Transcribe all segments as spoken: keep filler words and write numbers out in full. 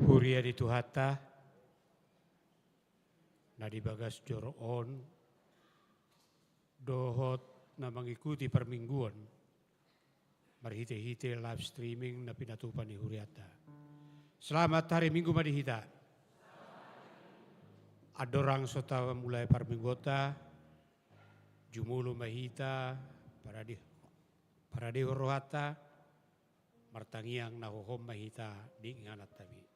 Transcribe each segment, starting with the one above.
Huria ni Tuhanta, na di bagas joro on, dohot na mangikuti parmingguon, marhite-hite live streaming na pinatupa ni hurianta. Selamat hari Minggu ma di hita. Andorang so tamulai parmingguonta, jumolo ma hita, parade-, paradehon rohanta, martangiang na hohom ma hita di inganantami.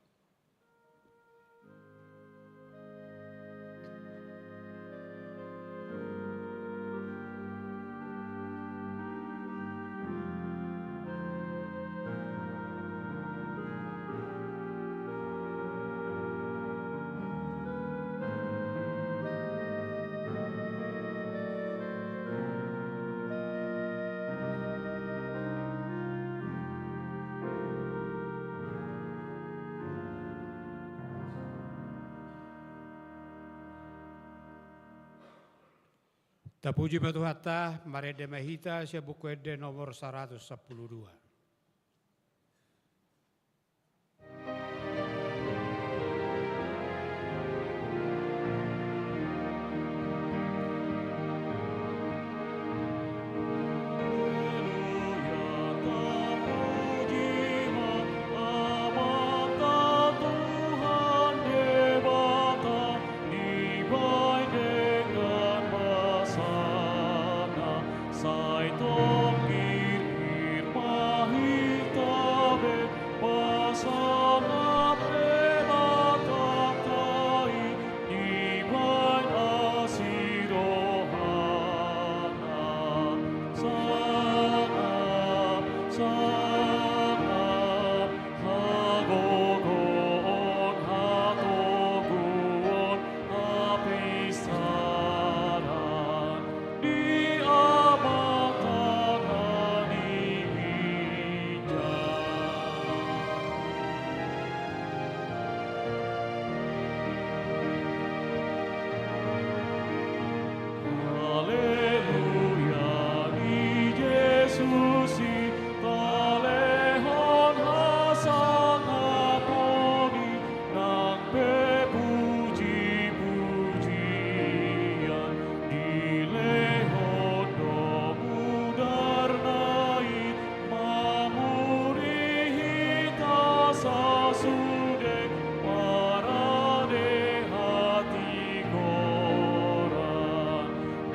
Tapuji ma Tuhanta, marende ma hita sian Buku Ende nomor saratus sampulu dua. Dibahen denggan basana, sai tongkir ma hita be, pasangap hela tata i, dibahen asi rohana. Sangap, sangap, hagogoon, hatoguon, hapisaran di Amanta na di ginjang. Haleluya, di Jesus i talehon hasangapon i, nang pe puji-pujian dilehon do mudarna i, mamuri hita sasude parade hatigoran.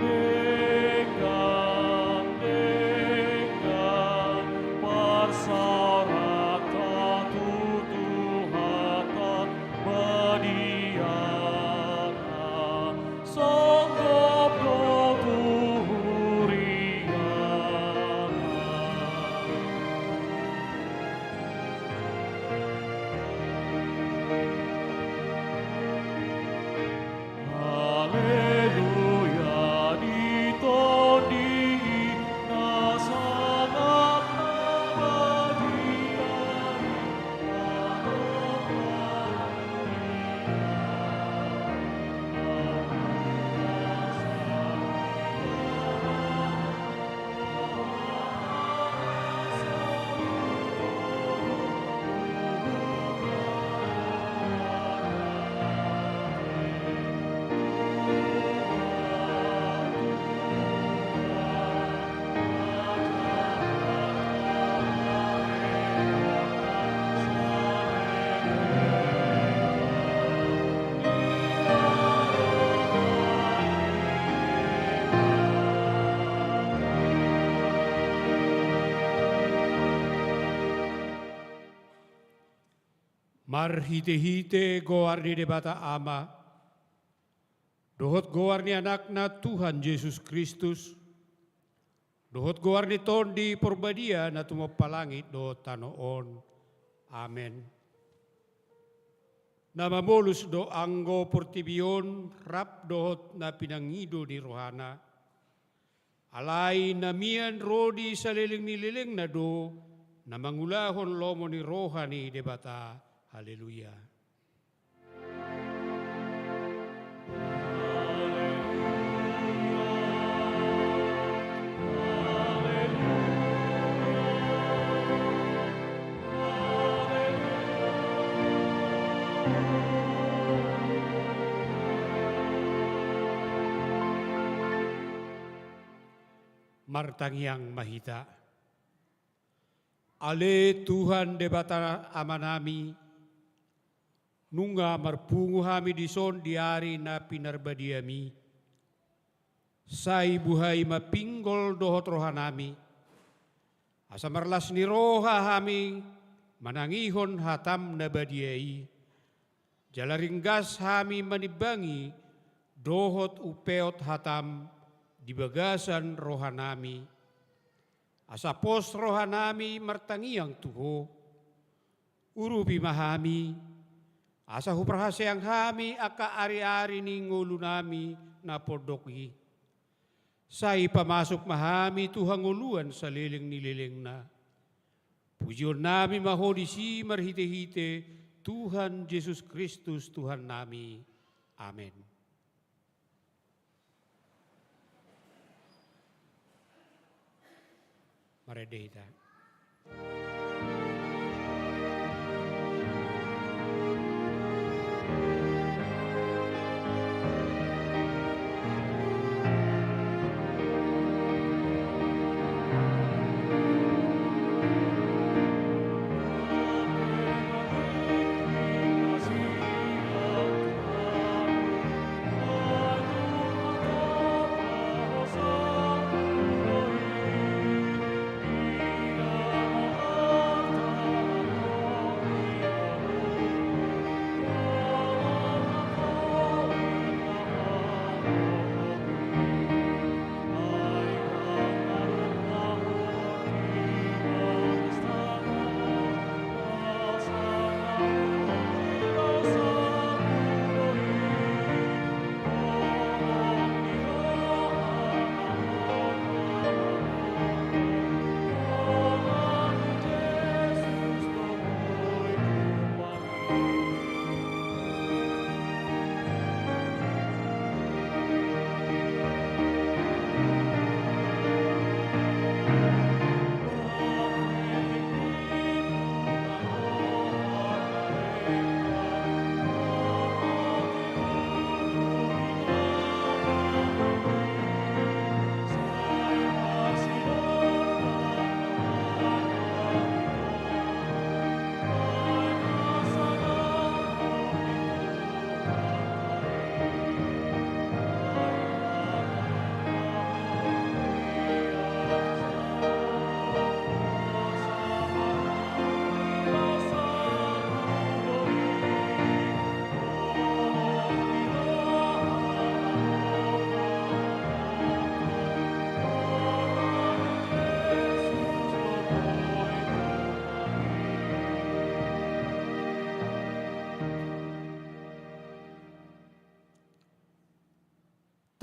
Denggan, denggan parsaoranta tu Tuhanta badiana, songgop do tu huriana. Haleluya, di Tondi i na sangap na badia i. Marhite-hite goar ni Debata Ama, dohot goar ni Anakna Tuhan Jesus Kristus, dohot goar ni Tondi Porbadia na tumompa langit dohot tano on. Amen. Na mamolus do anggo portibi on rap dohot na pinangido ni rohana. Alai na mian ro di saleleng ni lelengna do na mangulahon lomo ni roha ni Debata. Haleluya. Martangiang ma hita. Ale Tuhan Debata Amanami, nunga marpungu hami dison di ari na pinarbadiaMi. Sai buhai ma pinggol dohot rohanami, asa marlas ni roha hami manangihon hataM na badia i, jala ringgas hami manimbangi dohot umpeop hataM di bagasan rohanami, asa pos rohanami martangiang tu Ho. Urupi ma hami, asa huparhaseang hami angka ariari ni ngolunami na pondok i. Sai pamasuk ma hami tu hangoluan saleleng ni lelengna. Pujionnami ma Ho disi marhitehite Tuhan Jesus Kristus Tuhannami. Amen. Marende hita.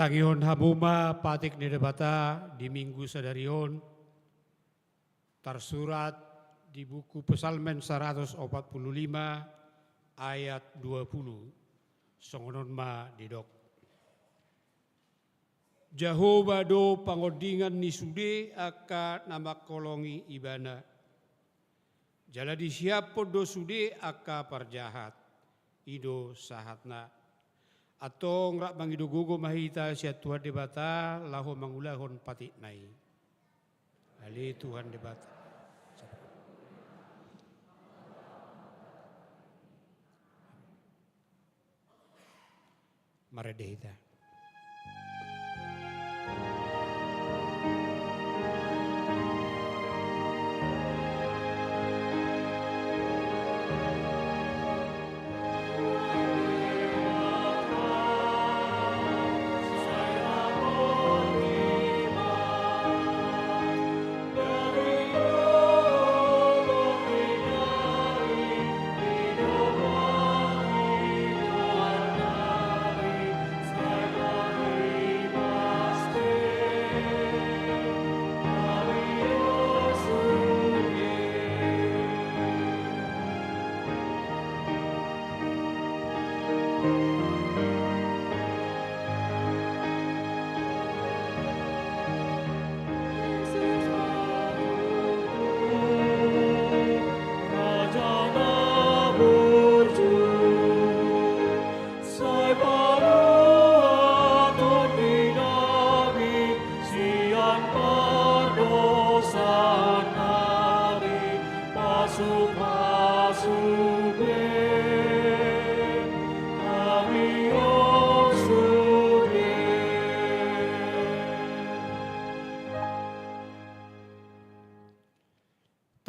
Tangihon hamu ma patik ni Debata di Minggu sadari on, tarsurat di buku Psalmen saratus opat pulu lima ayat dua pulu. Songon on ma didok. Jahowa do pangondingan ni sude angka na mangholongi Ibana. Jala disiaphon do sude angka parjahat. I do sahatna. Antong rap mangido gogo ma hita sian Tuhan Debata laho mangulahon patikna i. Ale Tuhan Debata. Marende hita.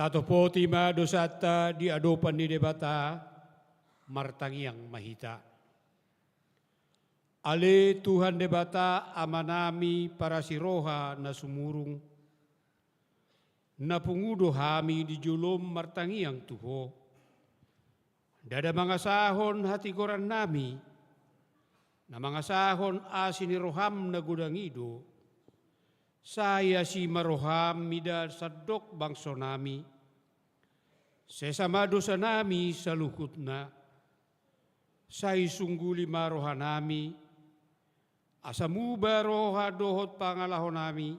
Tatopoti ma dosanta di adopan ni Debata, martangiang ma hita. Ale Tuhan Debata, Amanami parasi roha na sumurung, na pungu do hami di jolom martangiang tu Ho. Ndada mangasahon hatigorannami, na mangasahon asi ni roham na godang i do. Sai asi ma roham mida sandok bangsonami. Sesa ma dosanami saluhutna. Sai sungguli ma rohanami, asa muba roha dohot pangalahonami,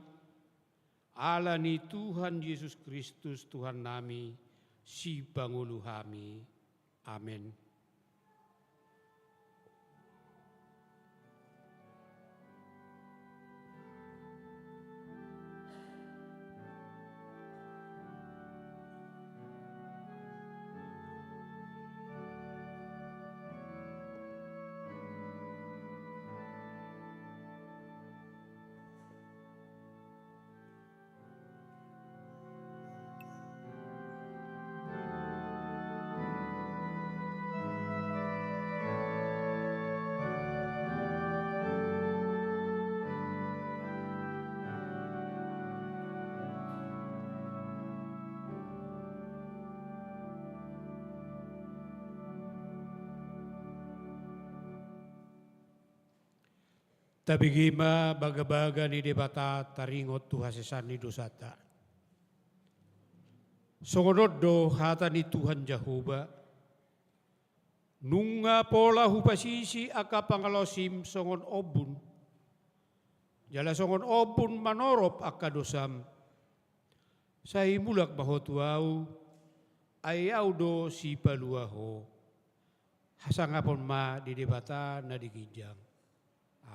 ala ni Tuhan Jesus Kristus Tuhannami, Sipangolu hami. Amen. Tabege ma bagabaga ni Debata taringot tu hasesaan ni dosanta. Songon on do hata ni Tuhan Jahowa: Nunga pola hupasisi angka pangalaosim songon ombun, jala songon ombun manorop angka dosam. Sai mulak ma ho tu Ahu, ai Ahu do Sipalua ho. Hasangapon ma di Debata na di ginjang.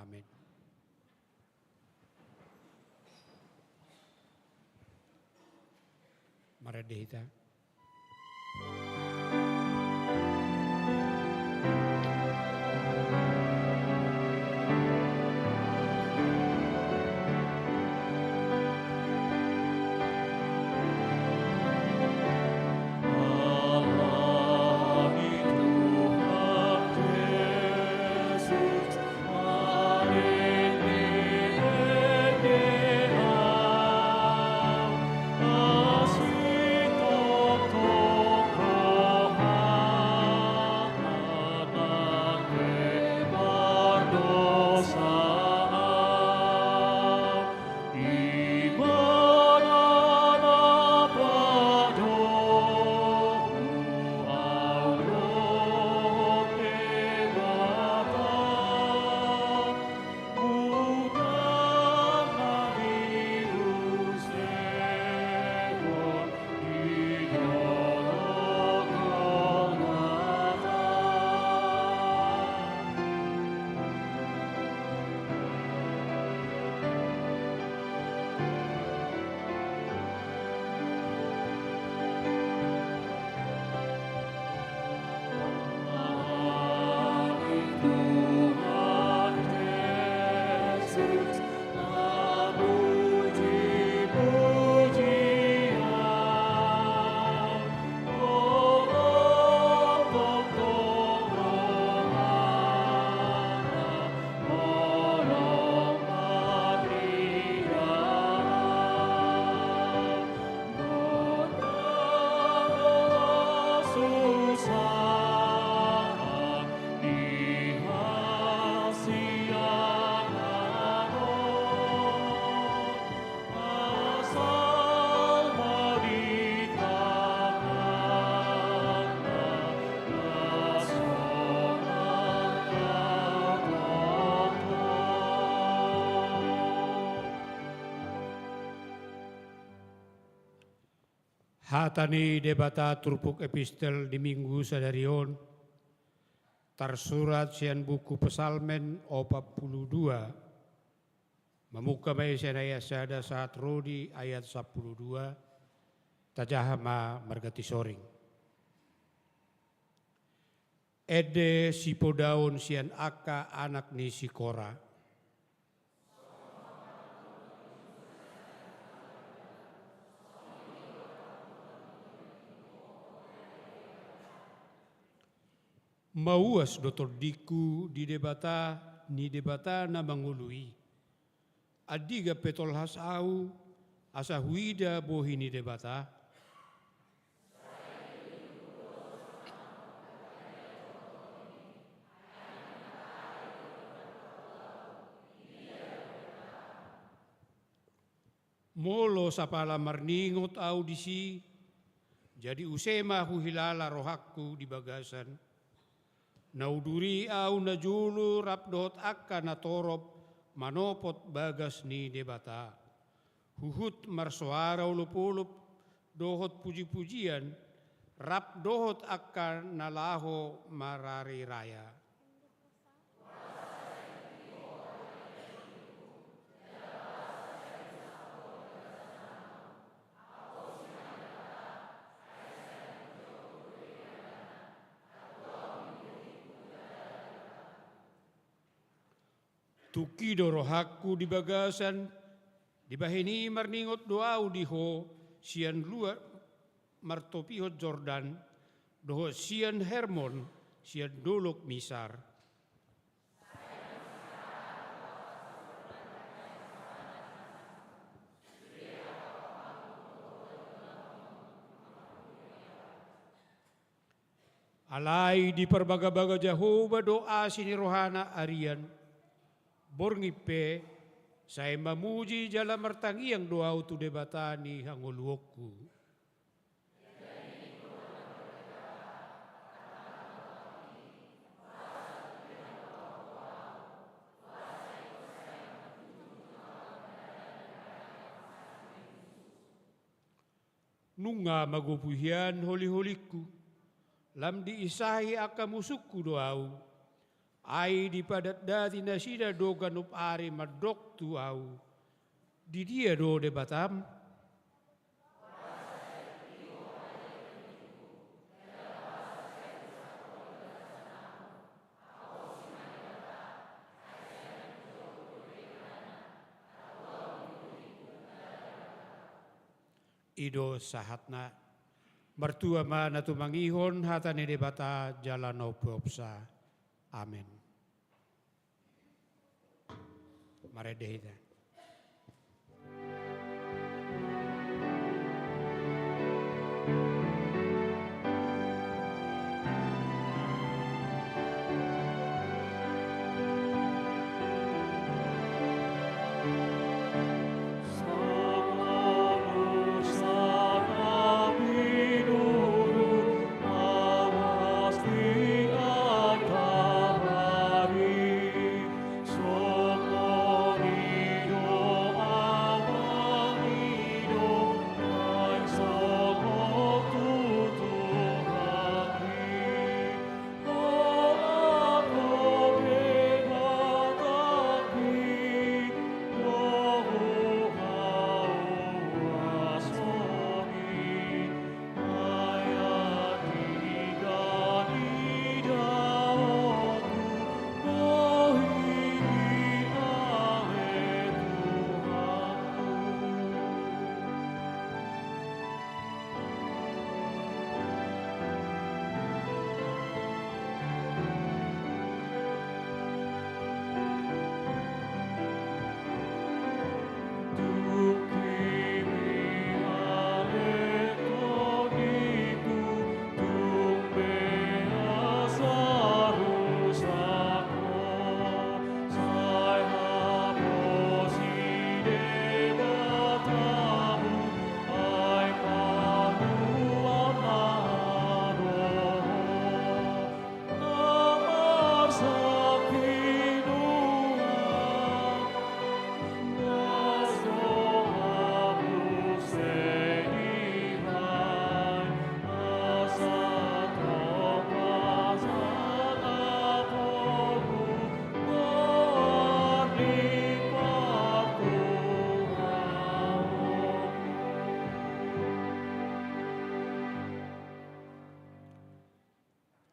Amen. Marende hita. Hata ni Debata turpuk epistel di Minggu sadari on tarsurat sian buku Psalmen opat pulu dua. Mamungka ma i sian ayat sada sahat ro di ayat sampulu dua. Tajaha ma marganti soring. Ende sipodaon sian angka anak ni si Kora. Mauas do tondingku di Debata ni Debata na mangolu i. Andigan pe tolhas ahu, asa huida bohi ni Debata. Molo sapala marningot ahu disi, jadi use ma huhilala rohangku di bagasan. Na udur i ahu najolo rap dohot angka na torop manopot bagas ni Debata. Huhut marsoara olopolop dohot pujipujian, rap dohot angka na laho marari raya. Tungki do rohangku di bagasan, dibahen i marningot do ahu di Ho, sian luat martopihon Jordan, dohot sian Hermon, sian dolok Misar. Alai diparbagabaga Jahowa do asi ni rohana arian. Borngin pe, sai mamuji jala martangiang do ahu tu Debata ni hangoluanku. Nunga magopu hian holiholingku, lam diisahi angka musungku do ahu, ai dipadatdati nasida do ganup ari mandok tu ahu: Di dia do Debatam? I do sahatna. Martua ma na tumangihon hata ni Debata jala na umpeopsa. Amen. Marende hita.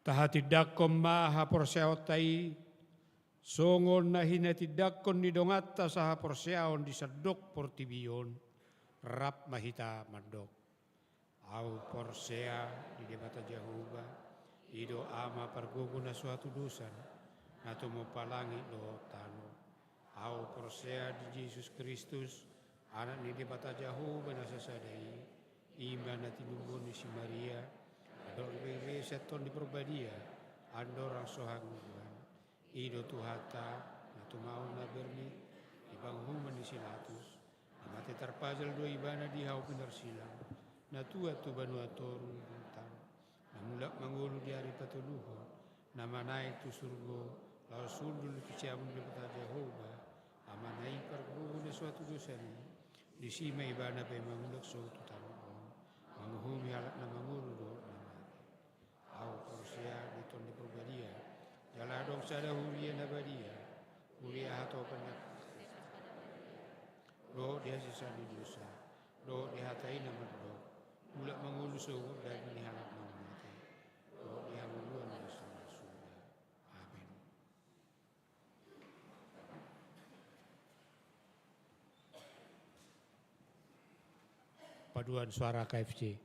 Tahatindangkon ma haporseaonta i, songon na hinatindangkon ni donganta sahaporseaon di sandok portibi on. Rap ma hita mandok: Ahu porsea di Debata Jahowa, I do Ama pargogo na so hatudosan, na tumompa langit dohot tano. Ahu porsea di Jesus Kristus, Anak ni Debata Jahowa na sasada i, i ma na tinubuhon ni si Maria, na didok ibebere sian Tondi Parbadia, andorang so hangoluan. I do Tuhanta, na tumaon na berni, di panguhuman ni si Pilatus, na mate tarpajal do ibana di hau pinarsilang, na tuat tu banua toru di luhutna, na mulak mangolu di ari patoluhon, na manaek tu surgo, laos hundul tu siamun ni Debata Jahowa, Amana i pargogo na so hatudosan i, disi ma ibana bahen mangulak sogot tu tano on, manguhumi halak na mangolu dohot na mate. Ahu porsea di Tondi Parbadia, jala adong sada huria na badia, huria hatopan na dohot di hasesaan ni dosa, dohot di hata i na mandok, mulak mangolu sogot daging ni halak na mate, dohot di hangoluan na sian surgo. Amen. Paduan suara K F C.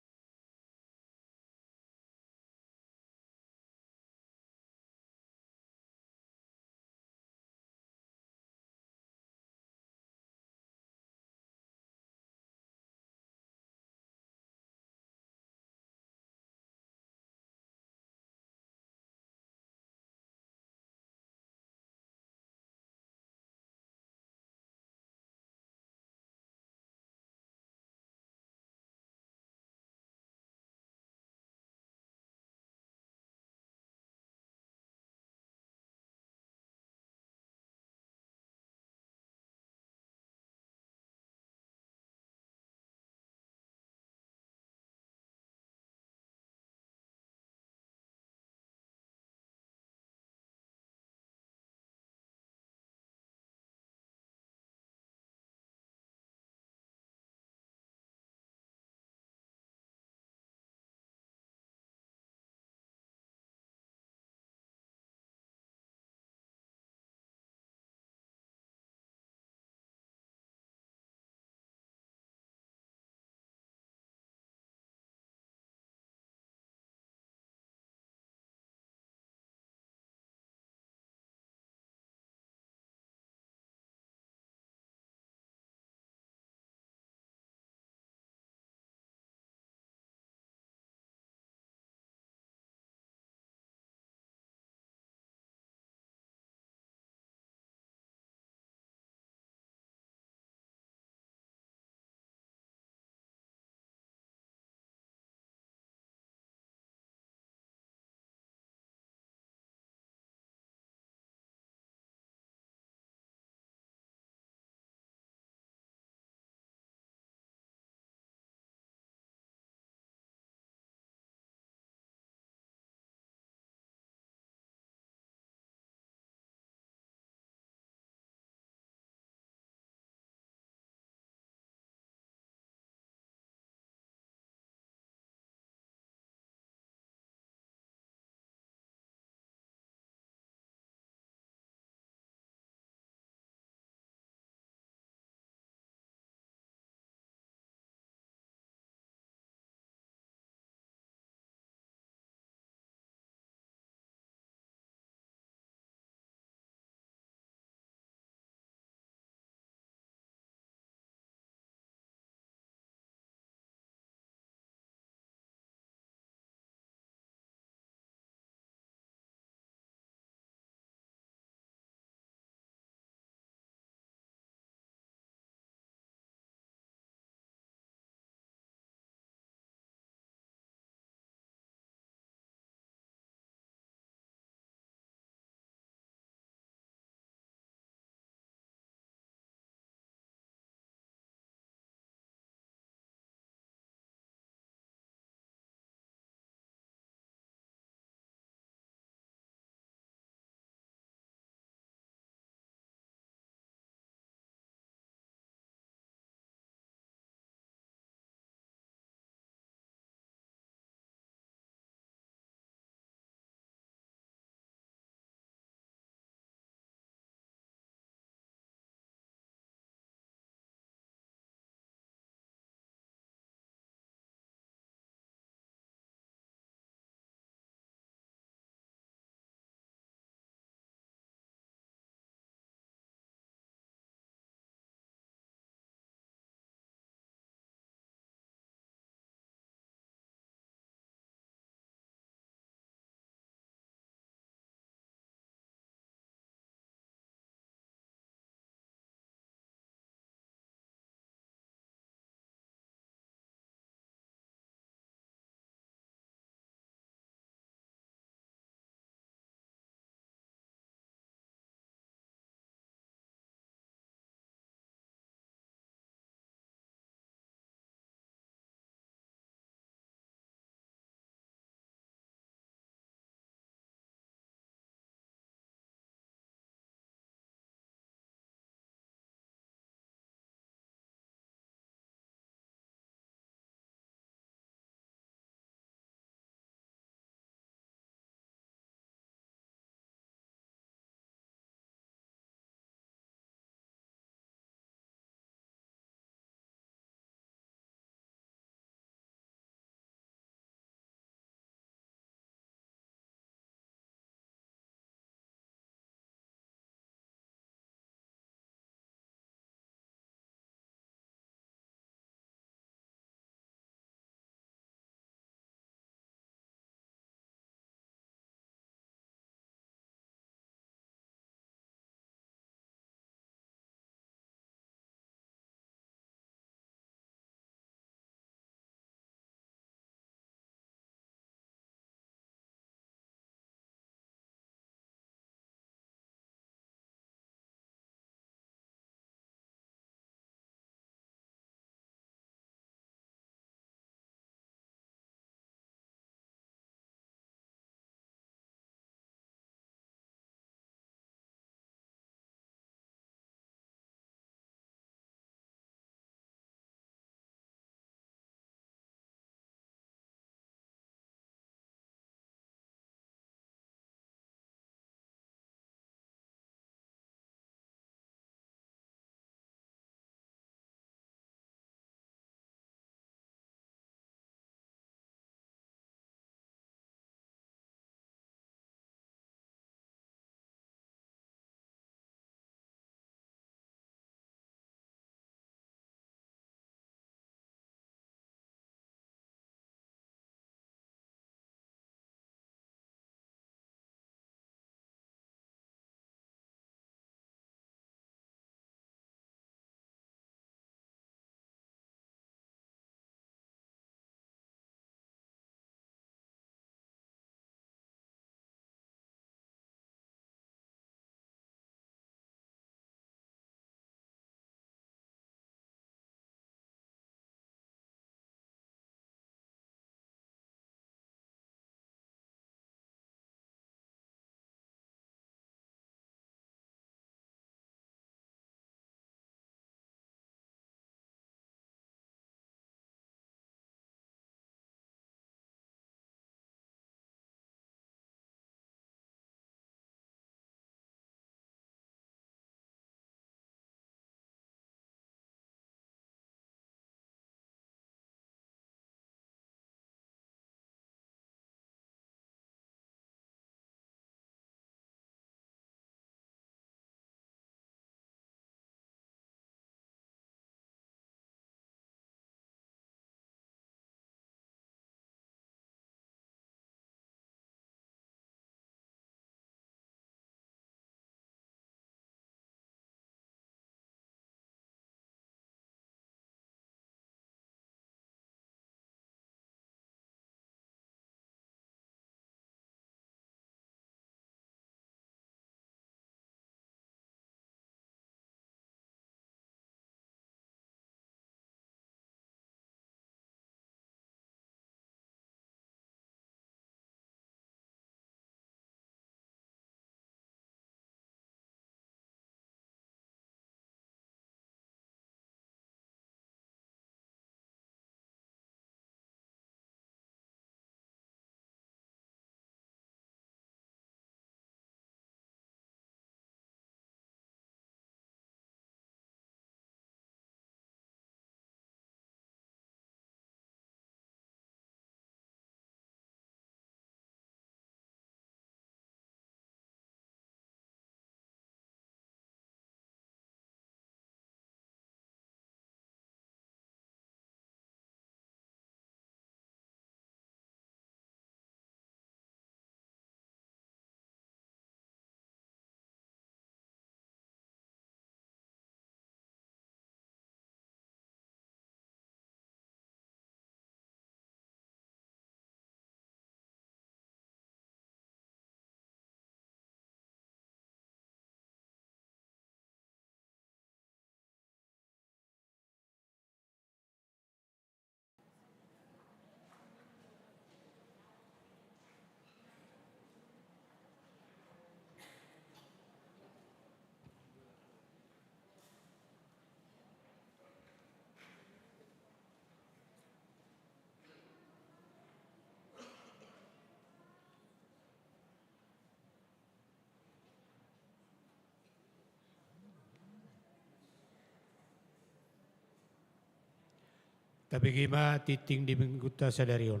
Tabege ma tingting di minggunta sadari on.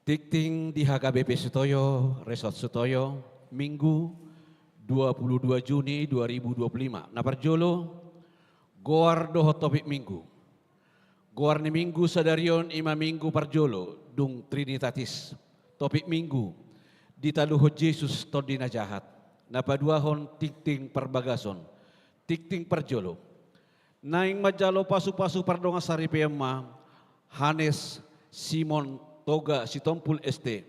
Tingting di H K B P Sutoyo, Resort Sutoyo, Minggu, dua puluh dua Juni dua ribu dua puluh lima. Na parjolo, goar dohot topik Minggu. Goar ni Minggu sadari on i ma Minggu parjolo, dung Trinitatis. Topik Minggu, ditaluhon Jesus Tondi na Jahat. Na paduahon tingting parbagason. Tingting parjolo. Naeng manjalo pasupasu pardongansaripeon ma Hanes Simon Toga Sitompul S T.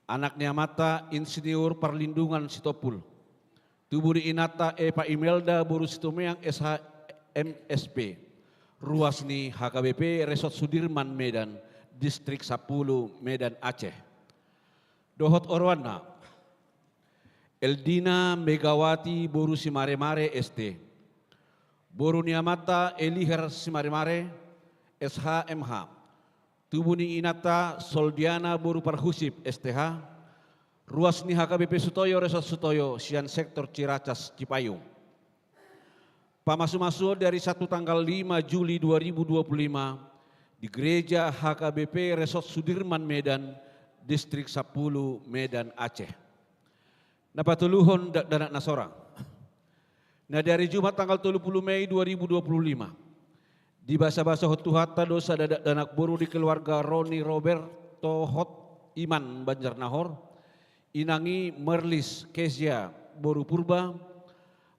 Anak ni amanta Insinyur Parlindungan Sitompul. Tubu ni inanta Epa Imelda boru Situmeang S H M S P. Ruas ni H K B P Resort Sudirman Medan, Distrik sampulu Medan Aceh. Dohot oroanna. Eldina Megawati boru Simaremare S T. Boru ni amanta Eliher Simaremare, S H M H. Tubu ni inanta Soldiana boru Parhusip S T H. Ruas ni H K B P Sutoyo, Resort Sutoyo, sian sektor Ciracas Cipayung. Pamasumasuon di ari Sabtu tanggal lima Juli dua ribu dua puluh lima di Gereja H K B P Resort Sudirman Medan, Distrik sampulu Medan Aceh. Na patoluhon dakdanak na sorang. Na di ari Jumat tanggal tolu puluh Mei dua ribu dua puluh lima. Dibasabasahon Tuhanta do sada dakdanak boru di keluarga Roni Roberto Hot Iman Banjarnahor, inang i Merlis Kezia boru Purba,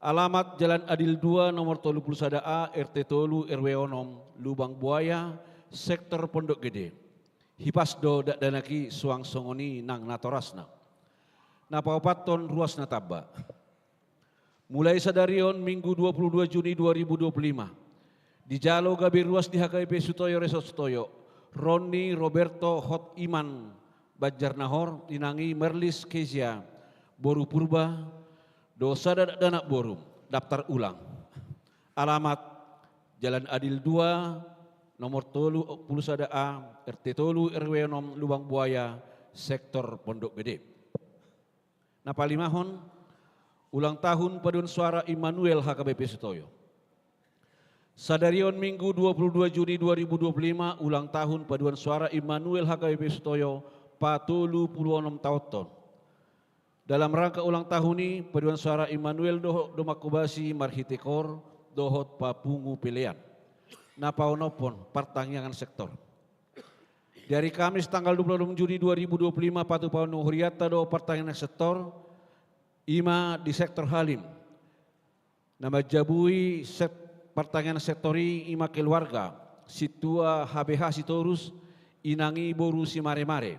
alamat Jalan Adil dua nomor tolu puluh sada A, R T tolu, R W onom, Lubang Buaya, sektor Pondok Gede. Hipas do dakdanak i suang songon i nang natorasna. Na paopathon ruas na tamba. Mulai sadari on Minggu dua puluh dua Juni dua ribu dua puluh lima. Dijalo gabe ruas di H K B P Sutoyo Resort Sutoyo, Roni Roberto Hot Iman Banjarnahor, inang i Merlis Kezia boru Purba, do sada dakdanak boru, daftar ulang. Alamat Jalan Adil dua, nomor tolu puluh sada A, R T tolu, R W onom, Lubang Buaya, sektor Pondok Gede. Na palimahon, ulang tahun paduan suara Immanuel H K B P Sutoyo. Sadari on Minggu dua puluh dua Juni dua ribu dua puluh lima, ulang tahun paduan suara Immanuel H K B P Sutoyo, patolu puluh onom taonhon. Dalam rangka ulang tahun i, paduan suara Immanuel dohot do manghobasi marhite koor dohot papungu pelean. Na paonomhon, partangiangan sektor. Di ari Kamis tanggal dua puluh enam Juni dua ribu dua puluh lima, patupahon hurianta do partangiangan sektor, i ma di sektor Halim. Na manjabui sek-, partangiangan sektor i i ma keluarga Sintua H B H Sitorus, inang i boru Simaremare.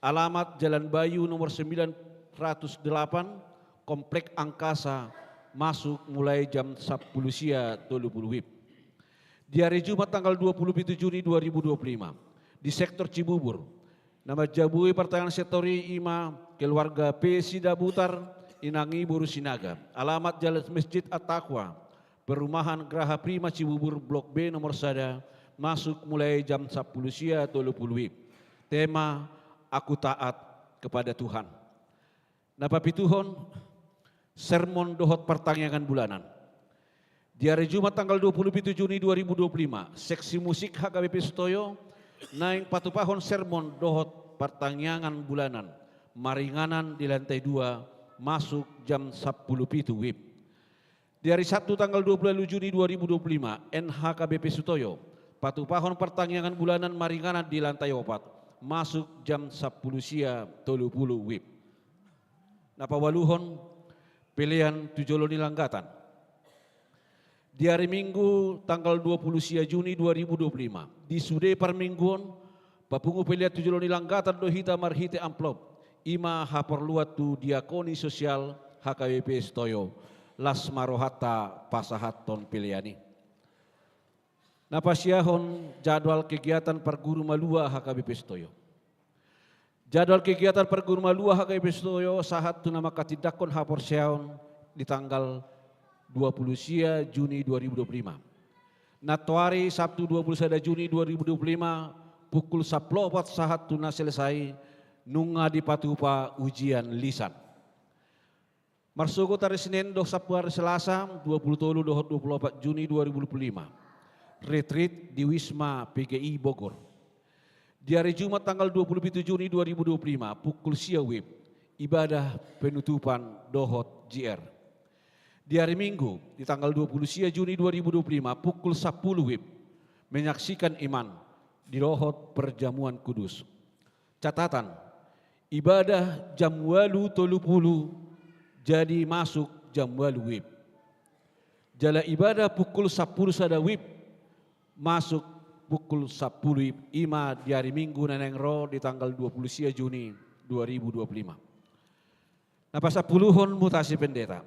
Alamat Jalan Bayu nomor sembilan ratus delapan, Komplek Angkasa, masuk mulai jam sampulu sia tolu puluh WIB. Di ari Jumat tanggal dua puluh pitu Juni dua ribu dua puluh lima, di sektor Cibubur, na manjabui partangiangan sektor i i ma keluarga P Sidabutar, inang i boru Sinaga. Alamat Jalan Masjid At-Taqwa, perumahan Graha Prima Cibubur, Blok B nomor sada, masuk mulai jam sampulu sia tolu puluh WIB. Tema, Aku Taat Kepada Tuhan. Na papituhon, sermon dohot partangiangan bulanan. Di ari Jumat tanggal dua puluh pitu Juni dua ribu dua puluh lima, seksi musik H K B P Sutoyo naeng patupahon sermon dohot partangiangan bulanan, maringanan di lantai dua, masuk jam sampulu pitu WIB. Di ari Sabtu tanggal dua puluh walu Juni dua ribu dua puluh lima, N H K B P Sutoyo patupahon partangiangan bulanan maringanan di lantai opat, masuk jam sampulu sia tolu puluh WIB. Na paualuhon, pelean tu jolo ni langgatan. Di ari Minggu tanggal dua puluh sia Juni dua ribu dua puluh lima, di sude parmingguon, papungu pelean tu jolo ni langgatan do hita marhite amplop, i ma haporluan tu diakoni sosial H K B P Sutoyo, las ma rohanta pasahathon pelean i. Na pasiahon jadwal kegiatan parguru malua H K B P Sutoyo. Jadwal kegiatan parguru malua H K B P Sutoyo sahat tu na manghatindanghon haporseaon di tanggal dua puluh sia Juni dua ribu dua puluh lima. Nantoari Sabtu dua puluh sada Juni dua ribu dua puluh lima, pukul sampulu opat sahat tu na selesai, nunga dipatupa ujian lisan. Marsogot ari Senin dohot sapulu ari Selasa, dua pulu tolu dohot dua pulu opat Juni dua ribu dua pulu lima. Retreat di Wisma P G I Bogor. Di ari Jumat tanggal dua pulu pitu Juni dua ribu dua pulu lima, pukul sia WIB, ibadah penutupan dohot J R. Di ari Minggu, di tanggal dua pulu sia Juni dua ribu dua pulu lima, pukul sapulu WIB, menyaksikan iman di dohot perjamuan kudus. Catatan, ibadah jam ualu tolu pulu jadi masuk jam ualu WIB. Jala ibadah pukul sapulu sada WIB masuk pukul sapulu WIB, ima di ari Minggu na naeng ro di tanggal dua pulu sia Juni dua ribu dua pulu lima. Na pasampuluhon mutasi pendeta.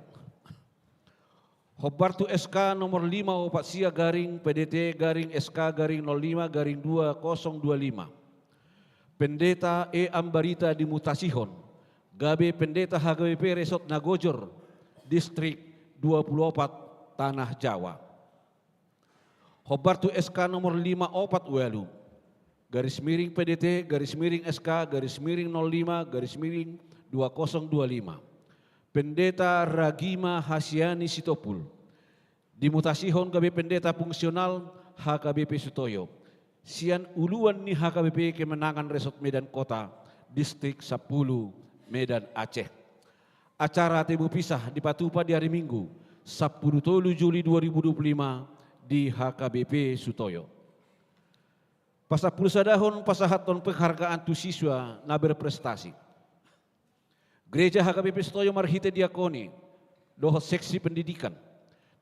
Hombar tu S K nomor lima opat sia garing P D T garing S K garing nol lima garing dua kosong dua lima. Pendeta E Ambarita dimutasihon gabe pendeta H K B P Resort Nagojor, Distrik dua pulu opat, Tanah Jawa. Hombar tu S K nomor lima opat ualu, garis miring P D T, garis miring S K, garis miring nol lima, garis miring dua kosong dua lima. Pendeta Ragima Hasiani Sitompul dimutasihon gabe pendeta fungsional H K B P Sutoyo, sian uluan ni H K B P Kemenangan Resort Medan Kota, Distrik sapulu, Medan Aceh. Acara temu pisah dipatupa di ari Minggu, sapulu tolu Juli dua ribu dua pulu lima, di H K B P Sutoyo. Pasampulu sadahon pasahathon penghargaan tu siswa na berprestasi. Gereja H K B P Sutoyo marhite diakoni dohot seksi pendidikan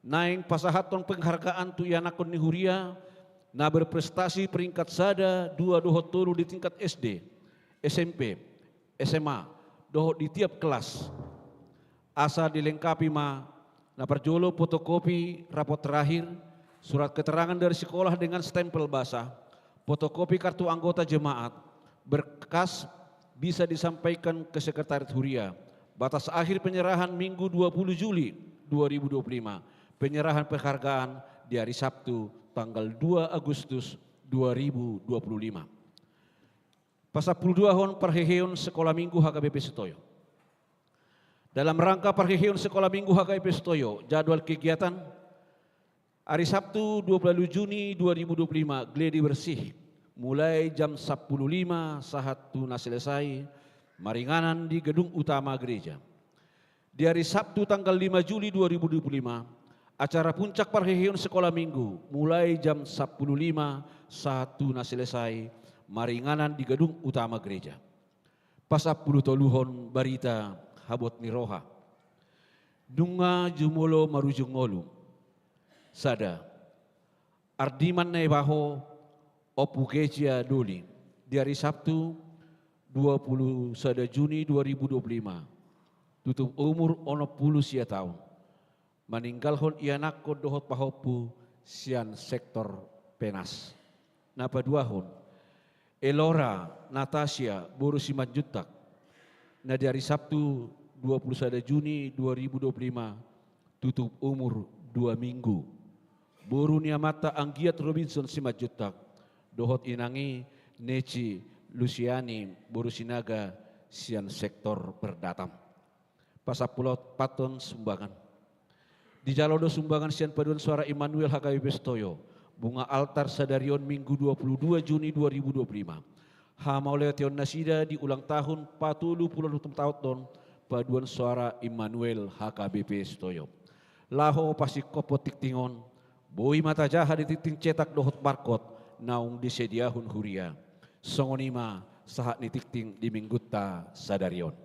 naeng pasahathon penghargaan tu ianakhon ni huria na berprestasi peringkat sada, dua dohot tolu di tingkat S D, S M P, S M A, dohot di tiap kelas. Asa dilengkapi ma: na parjolo, fotokopi rapot terakhir, surat keterangan dari sekolah dengan stempel basah, fotokopi kartu anggota jemaat, berkas bisa disampaikan ke sekretariat huria. Batas akhir penyerahan Minggu dua puluh Juli dua ribu dua puluh lima. Penyerahan penghargaan di hari Sabtu tanggal dua Agustus dua ribu dua puluh lima. Pasampuluduahon parheheon Sekolah Minggu H K B P Sutoyo. Dalam rangka parheheon Sekolah Minggu H K B P Sutoyo, jadwal kegiatan: ari Sabtu dua puluh ualu Juni dua ribu dua puluh lima, gladi bersih, mulai jam sapulu lima sahat tu na selesai, maringanan di gedung utama gereja. Di ari Sabtu tanggal lima Juli dua ribu dua puluh lima, acara puncak parheheon Sekolah Minggu, mulai jam sapulu lima sahat tu na selesai, maringanan di gedung utama gereja. Pasampulutoluhon barita habot ni roha. Nunga jumolo marujung ngolu. Sada. Ardiman Naibaho, Ompu Gesia Doli. Di ari Sabtu, dua puluh sada Juni dua ribu dua puluh lima, tutup umur onom puluh sia taon. Maninggalhon ianakhon dohot pahompu sian sektor Penas. Na paduahon, Elora Natasia boru Simanjuntak, na di ari Sabtu dua puluh sada Juni dua ribu dua puluh lima, tutup umur dua minggu. Boru ni amanta Anggiat Robinson Simanjuntak dohot inang i Neci Lusiani boru Sinaga sian sektor Perdatam. Pasampuluopathon sumbangan. Dijalo do sumbangan sian Paduan Suara Immanuel H K B P Sutoyo, bunga altar sadari on Minggu dua puluh dua Juni dua ribu dua puluh lima. Hamauliateon nasida di ulang tahun patolu pulu onom taon Paduan Suara Immanuel H K B P Sutoyo. Laho pasingkophon tingting on, boi ma tajaha di tingting cetak dohot barkot naung disediahon huria. Songon i ma sahat ni tingting di Minggunta sadari on.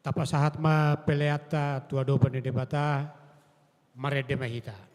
Tapasahat ma peleanta tu adopan ni Debata, marende ma hita.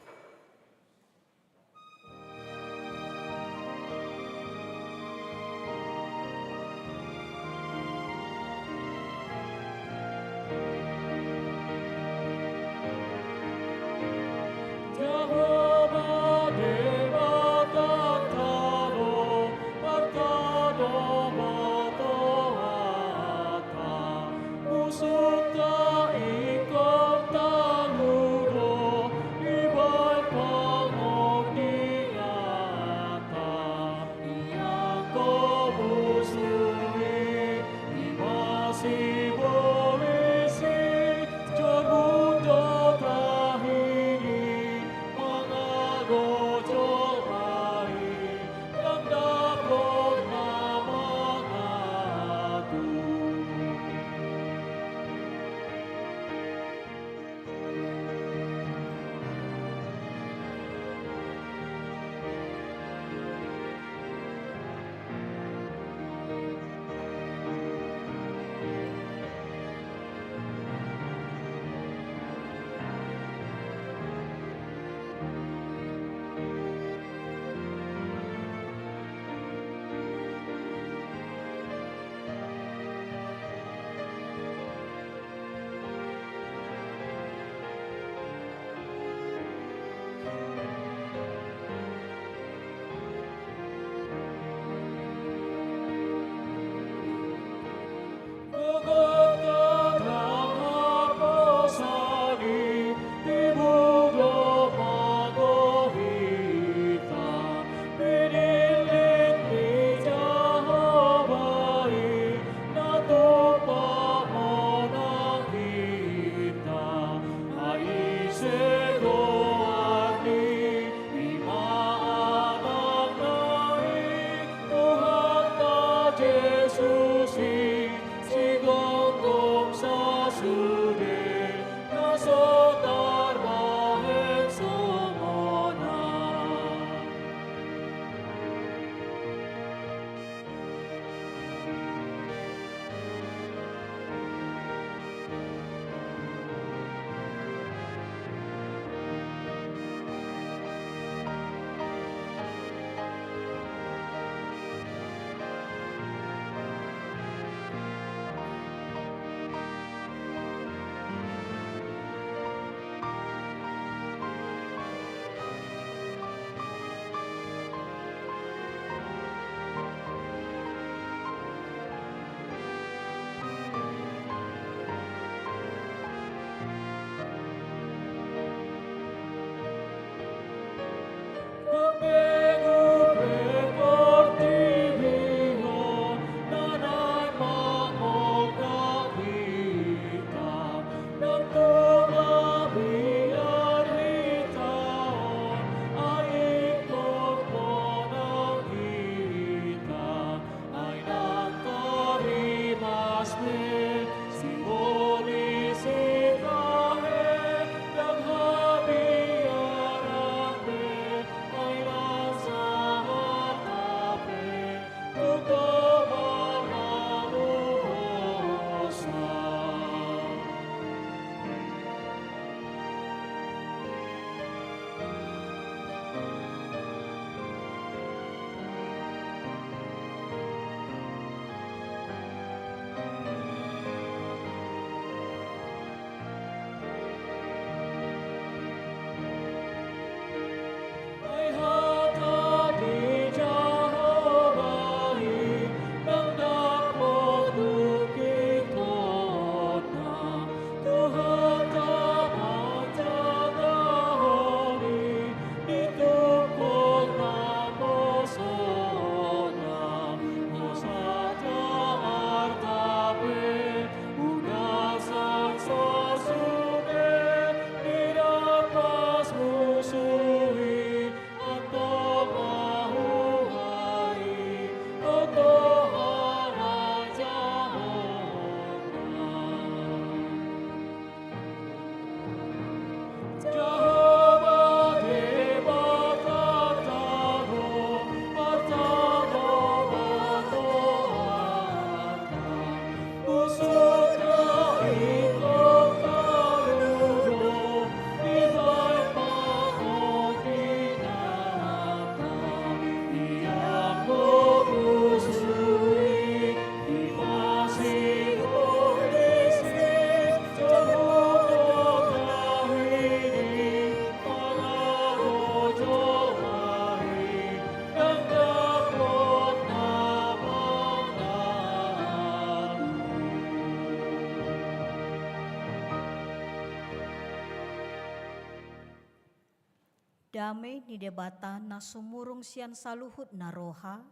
Dame ni Debata na sumurung sian saluhut na roha,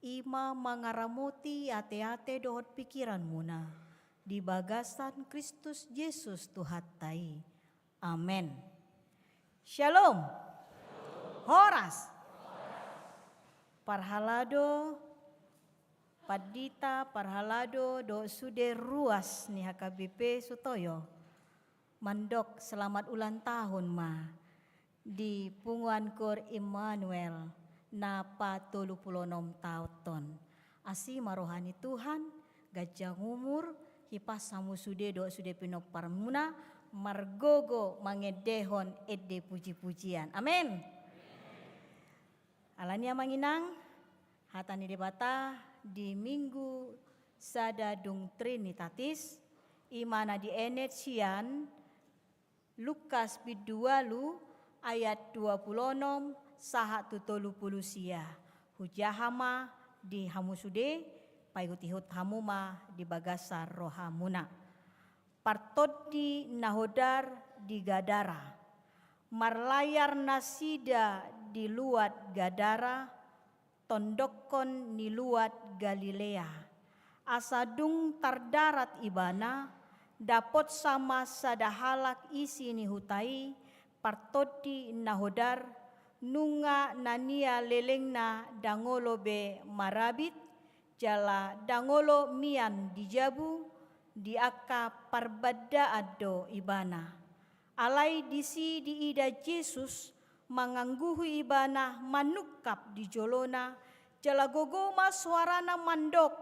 i ma mangaramoti ateate dohot pikiranmuna di bagasan Kristus Jesus Tuhanta i. Amen. Shalom. Horas. Parhalado, pandita, parhalado dohot sude ruas ni H K B P Sutoyo. Mandok selamat ulang tahun ma di punguan Koor Immanuel na patolu pulu onom taon on. Asi ma roha ni Tuhan, ganjang umur, hipas hamu sude dohot sude pinomparmuna, margogo mangendehon ende pujipujian. Amen. Alani i, amang inang, hata ni Debata di Minggu sada dung Trinitatis, i ma na dienet sian Lukas bindu ualu ayat dua pulu onom sahat tu tolu pulu sia. Hujaha ma di hamu sude, paihutihut hamu ma di bagasan rohamuna. Partondi na hodar di Gadara. Marlayar nasida di luat Gadara, tondokkon ni luat Galilea. Asa dung tardarat ibana, dapotsa ma sada halak isi ni huta i, partondi na hodar, nunga na nialelengna ndang olo be marabit, jala ndang olo mian di jabu, di angka parbandaan do ibana. Alai disi diida Jesus, mangangguhi ibana manungkap di jolona, jala gogo ma soarana mandok,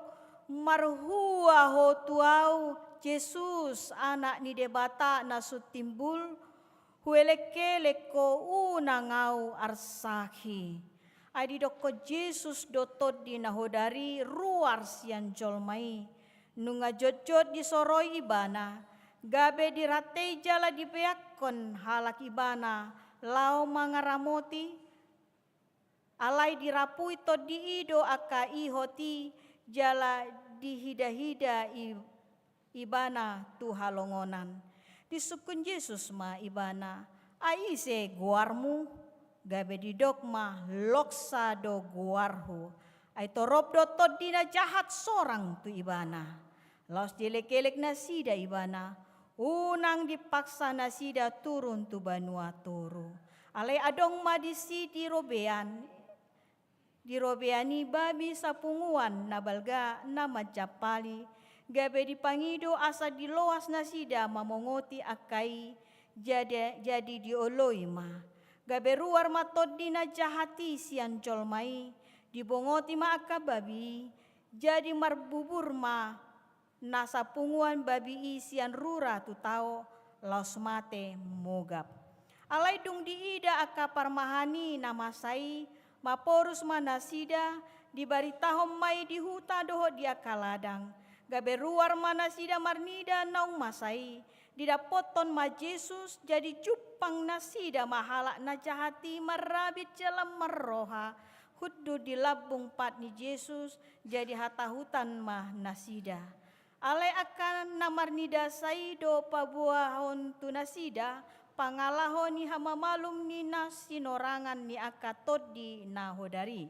"Marhua ho tu ahu, Jesus, Anak ni Debata na sun timbul, huelek-elek ho, unang ahu arsahi." Ai didokkon Jesus do tondi na hodar i ruar sian jolma i. Nunga jotjot disoroi ibana, gabe dirantei jala dipeakkon halak ibana laho mangaramoti. Alai dirapui tondi i do angka ihot i, jala dihidahida i ibana tu halongonan. Disungkun Jesus ma ibana, "Ai ise goarmu?" Gabe didok ma, "Loksa do goarhu." Ai torop do tondi na jahat sorang tu ibana. Laos dielek-elek nasida ibana, unang dipaksa nasida turun tu banua toru. Alai adong ma disi di robean, di robean i babi sapunguan na balga na manjampali, gabe dipangido asa diloas nasida mamongoti angka i, jadi, jadi dioloi ma. Gabe ruar ma tondi na jahat i sian jolma i, dibongoti ma angka babi i, jadi marbubur ma na sapunguan babi i sian rura tu tao, laos mate mogap. Alai dung diida angka parmahan i na masa i, maporus ma nasida, dibaritahon ma i di huta dohot di angka ladang. Gabe ruar ma nasida marnida naung masa i, didapothon ma Jesus, jadi jumpang nasida ma halak na jahat i marrabit jala marroha, hundul di lambung pat ni Jesus, jadi hatahutan ma nasida. Alai angka na marnida sa i do paboahon tu nasida pangalaho ni hamamalum ni na sinorangan ni angka tondi na hodar i.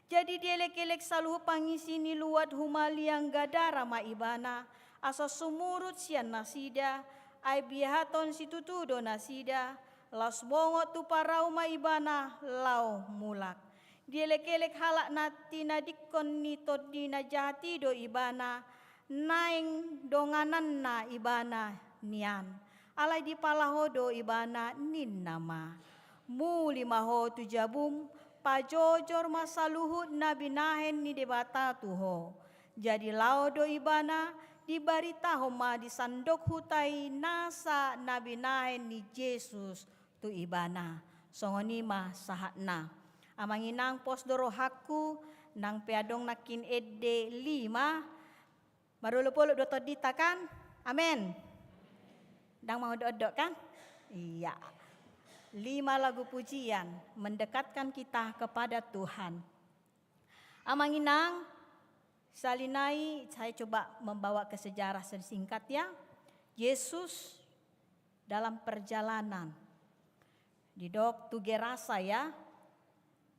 Jadi dielek-elek saluhut pangisi ni luat humaliang Gadara ma ibana, asa sumurut sian nasida, ai biahaton situtu do nasida, laos bongot tu parau ma ibana laho mulak. Dielek-elek halak na tinadingkon ni tondi na jahat i do ibana, naeng dongananna ibana nian. Alai dipalaho do ibana, ninna ma, "Muli ma ho tu jabum, pajojor ma saluhut na binahen ni Debata tu ho." Jadi laho do ibana, dibaritahon ma di sandok huta i nasa na binahen ni Jesus tu ibana. Songon i ma sahatna. Amang inang, pos do rohangku, nang pe adong nangkin ende lima, marolopolop do tondinta kan? Amen. Ndang mangondoondok kan? Iya. Lima lagu pujian mendekatkan kita kepada Tuhan. Amang inang, sahali nai saya coba membawa ke sejarah singkat ya. Yesus dalam perjalanan. Didok tu Gerasa ya,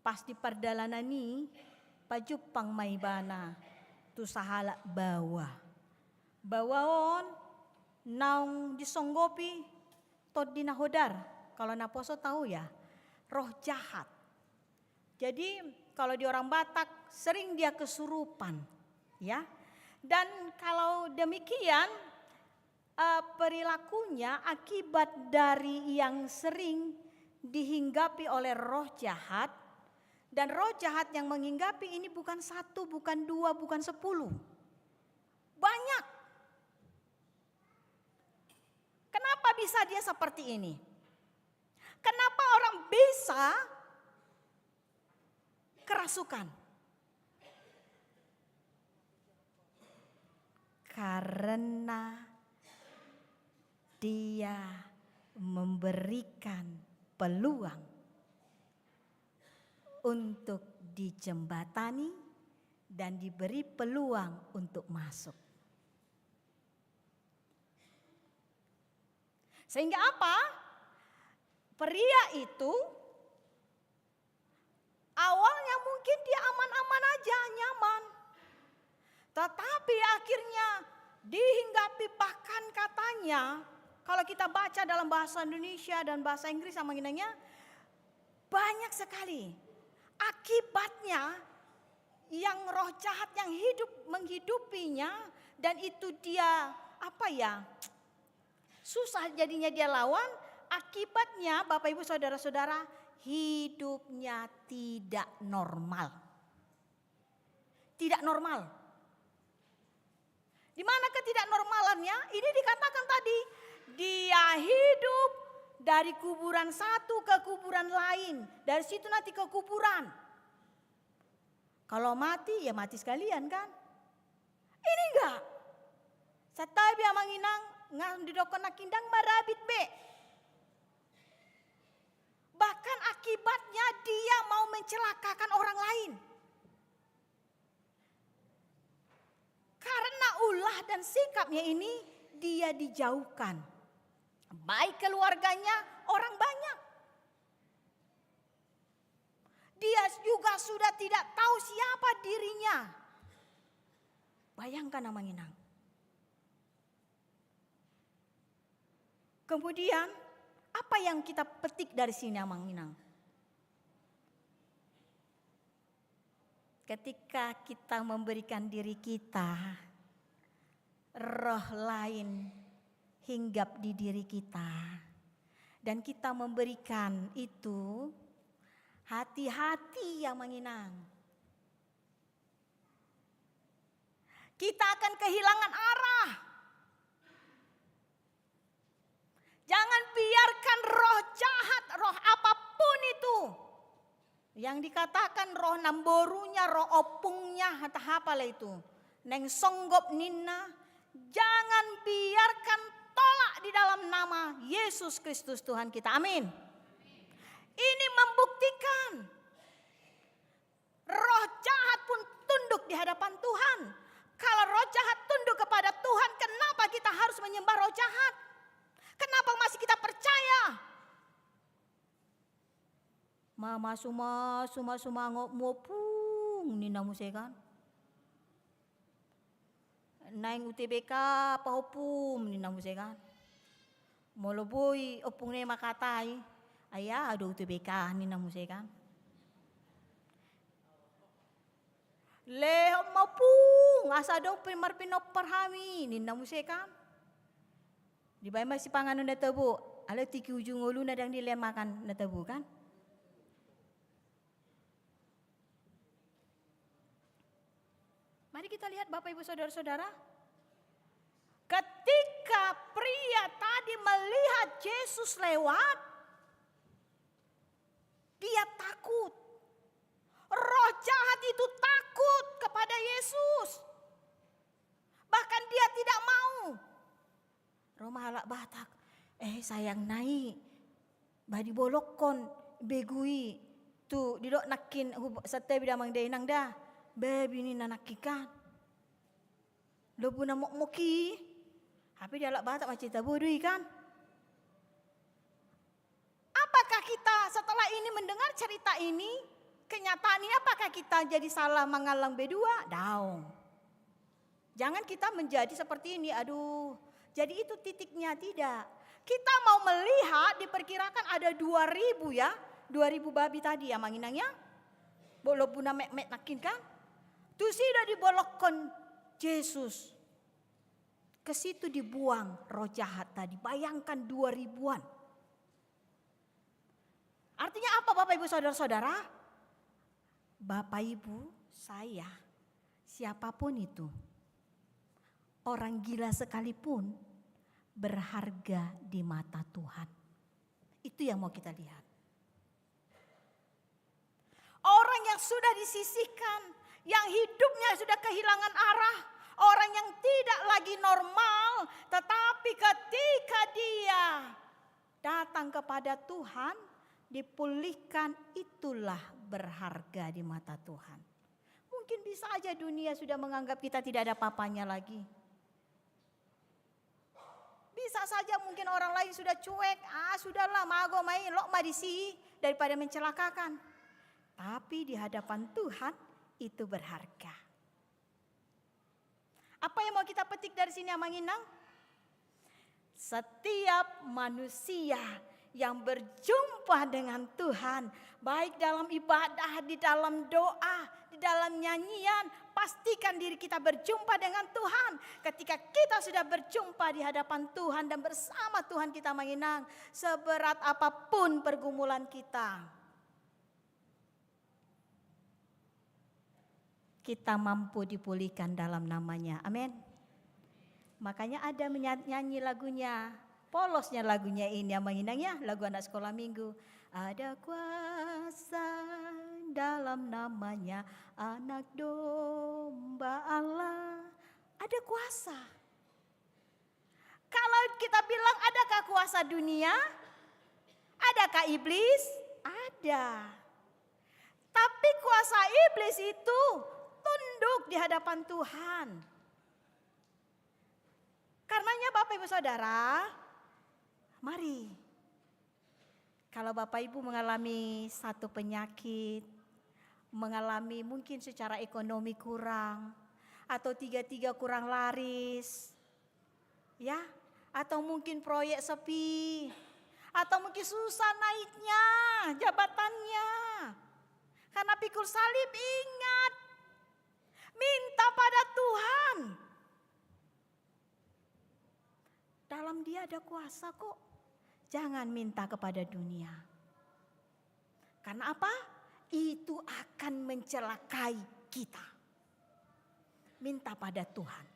pas di pardalanan i pajumpang ma ibana tu sahalak baoa. Baoa on naung disonggopi tondi na hodar, kalau naposo tahu ya, roh jahat. Jadi kalau di orang Batak sering dia kesurupan, ya. Dan kalau demikian, eh, perilakunya akibat dari yang sering dihinggapi oleh roh jahat, dan roh jahat yang menghinggapi ini bukan satu, bukan dua, bukan sepuluh. Banyak. Kenapa bisa dia seperti ini? Kenapa orang bisa kerasukan? Karena dia memberikan peluang untuk dijembatani dan diberi peluang untuk masuk. Sehingga apa? Pria itu awalnya mungkin dia aman-aman aja, nyaman. Tetapi akhirnya dihinggapi, bahkan katanya, kalau kita baca dalam bahasa Indonesia dan bahasa Inggris sama ininya, banyak sekali akibatnya yang roh jahat yang hidup menghidupinya, dan itu dia, apa ya, susah jadinya dia lawan, akibatnya Bapak Ibu Saudara-saudara, hidupnya tidak normal. Tidak normal. Di mana ketidaknormalannya? Ini dikatakan tadi, dia hidup dari kuburan satu ke kuburan lain, dari situ nanti ke kuburan. Kalau mati, ya mati sekalian kan? Ini enggak. Santabi amang inang, nggak didokkon nangkin, ndang marabit be. Bahkan akibatnya dia mau mencelakakan orang lain. Karena ulah dan sikapnya ini, dia dijauhkan. Baik keluarganya, orang banyak. Dia juga sudah tidak tahu siapa dirinya. Bayangkan amang inang. Kemudian, apa yang kita petik dari sini, amang inang? Ketika kita memberikan diri kita, roh lain hinggap di diri kita, dan kita memberikan itu, hati-hati ya, amang inang. Kita akan kehilangan arah. Jangan biarkan roh jahat, roh apapun itu, yang dikatakan roh namborunya, roh ompungnya, atau apalah itu, naeng songgop ninna, jangan biarkan tolak di dalam nama Yesus Kristus Tuhan kita. Amin. Ini membuktikan roh jahat pun tunduk di hadapan Tuhan. Kalau roh jahat tunduk kepada Tuhan, kenapa kita harus menyembah roh jahat? Kenapa masih kita percaya? Mamasu-masu ma sumangotmu, ompung, ninna muse kan. Naeng U T B K apa ompung, ninna muse kan. Molo boi ompung na i mangkatai, ai aha do U T B K, ninna muse kan. Lehon ma ompung, asa adong pe marpinompar hami, ninna muse kan. Dibaen ma sipanganon na tabo, alai tingki ujung ngoluna ndang dilehon makan na tabo kan. Mari kita lihat Bapak Ibu Saudara-saudara. Ketika pria tadi melihat Yesus lewat, dia takut. Roh jahat itu takut kepada Yesus. Bahkan dia tidak mau. Ro ma halak Batak, eh, sayang na i, ba dibolongkon begu i, tu didok nangkin, hu-, santabi damang dainang da, babi ninna nangkin kan. Lombu na mokmok i, hape di halak Batak ma cerita bodo i kan. Apakah kita setelah ini mendengar cerita ini, kenyataan ini, apakah kita jadi salah mangallang be dua? Daong. Jangan kita menjadi seperti ini, aduh, jadi itu titiknya, tidak. Kita mau melihat, diperkirakan ada dua ribu, ya, dua ribu babi tadi, ya, Amang Inang, ya. Bo lombuna metmet nangkin, kan? Tusi do dibolongkon Jesus. Ke situ dibuang roh jahat tadi. Bayangkan, dua ribuan. Artinya apa, Bapak, Ibu, Saudara-saudara? Bapak, Ibu, saya, siapapun itu, orang gila sekalipun berharga di mata Tuhan. Itu yang mau kita lihat. Orang yang sudah disisihkan, yang hidupnya sudah kehilangan arah, orang yang tidak lagi normal, tetapi ketika dia datang kepada Tuhan, dipulihkan, itulah berharga di mata Tuhan. Mungkin bisa aja dunia sudah menganggap kita tidak ada apa-apanya lagi. Bisa saja mungkin orang lain sudah cuek, ah, sudahlah, mago ma i, lok ma disi, daripada mencelakakan. Tapi di hadapan Tuhan itu berharga. Apa yang mau kita petik dari sini, Amang Inang? Setiap manusia yang berjumpa dengan Tuhan, baik dalam ibadah, di dalam doa, di dalam nyanyian, pastikan diri kita berjumpa dengan Tuhan. Ketika kita sudah berjumpa di hadapan Tuhan dan bersama Tuhan kita, Amang Inang, seberat apapun pergumulan kita, kita mampu dipulihkan dalam nama-Nya. Amin. Makanya ada menya-, nyanyi lagunya. Polosnya lagunya ini, Amang Inang, ya, lagu anak sekolah minggu. Ada kuasa dalam nama-Nya, Anak Domba Allah. Ada kuasa. Kalau kita bilang, adakah kuasa dunia? Adakah iblis? Ada. Tapi kuasa iblis itu tunduk di hadapan Tuhan. Karenanya, Bapak, Ibu, Saudara, mari. Kalau Bapak Ibu mengalami satu penyakit, mengalami mungkin secara ekonomi kurang, atau tiga-tiga kurang laris, ya, atau mungkin proyek sepi, atau mungkin susah naiknya jabatannya. Karena pikul salib, ingat, minta pada Tuhan. Dalam Dia ada kuasa kok. Jangan minta kepada dunia. Karena apa? Itu akan mencelakai kita. Minta pada Tuhan.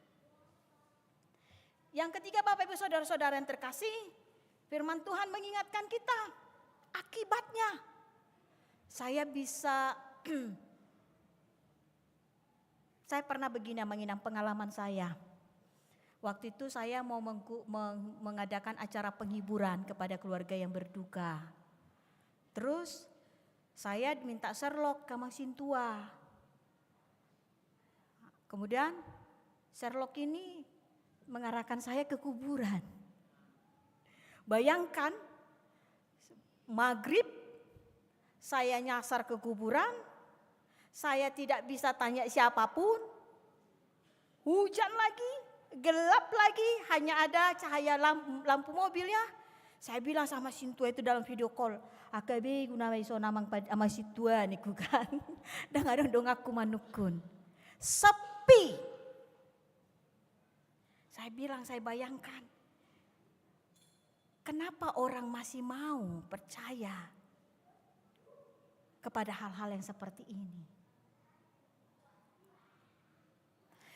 Yang ketiga, Bapak, Ibu, Saudara-saudara yang terkasih, firman Tuhan mengingatkan kita akibatnya. Saya bisa Saya pernah begini, Amang Inang, pengalaman saya. Waktu itu saya mau mengku-, meng-, mengadakan acara penghiburan kepada keluarga yang berduka. Terus saya minta serlok ke Amang Sintua. Kemudian serlok ini mengarahkan saya ke kuburan. Bayangkan, maghrib, saya nyasar ke kuburan, saya tidak bisa tanya siapapun, hujan lagi, gelap lagi, hanya ada cahaya lam-, lampu mobil, ya. Saya bilang sama sintua itu dalam video call, "Angka be guna ma i songon amang pad-, amang sintua," ningku kan. Ndang adong donganku manungkun. Sepi. Saya bilang, saya bayangkan, kenapa orang masih mau percaya kepada hal-hal yang seperti ini?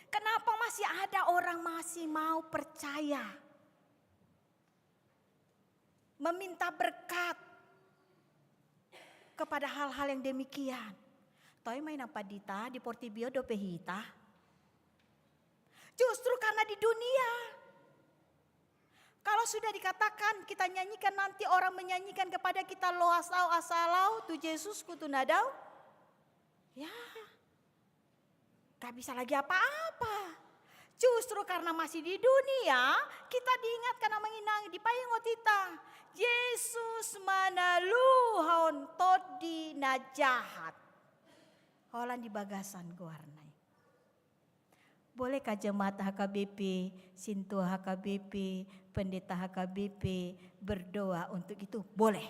Kenapa masih ada orang masih mau percaya, meminta berkat kepada hal-hal yang demikian? Toe ma, Inang Pandita, di portibi on dope hita. Justru karena di dunia, kalau sudah dikatakan, kita nyanyikan, nanti orang menyanyikan kepada kita, "Loas ahu asa laho tu Jesusku tu na dao." Ya, gak bisa lagi apa-apa. Justru karena masih di dunia, kita diingatkan, amang inang, dipaingot hita. Jesus manaluhon tondi na jahat. Holan di bagasan goarna i. Bolehkah jemaat H K B P, sintua H K B P, pendeta H K B P berdoa untuk itu? Boleh.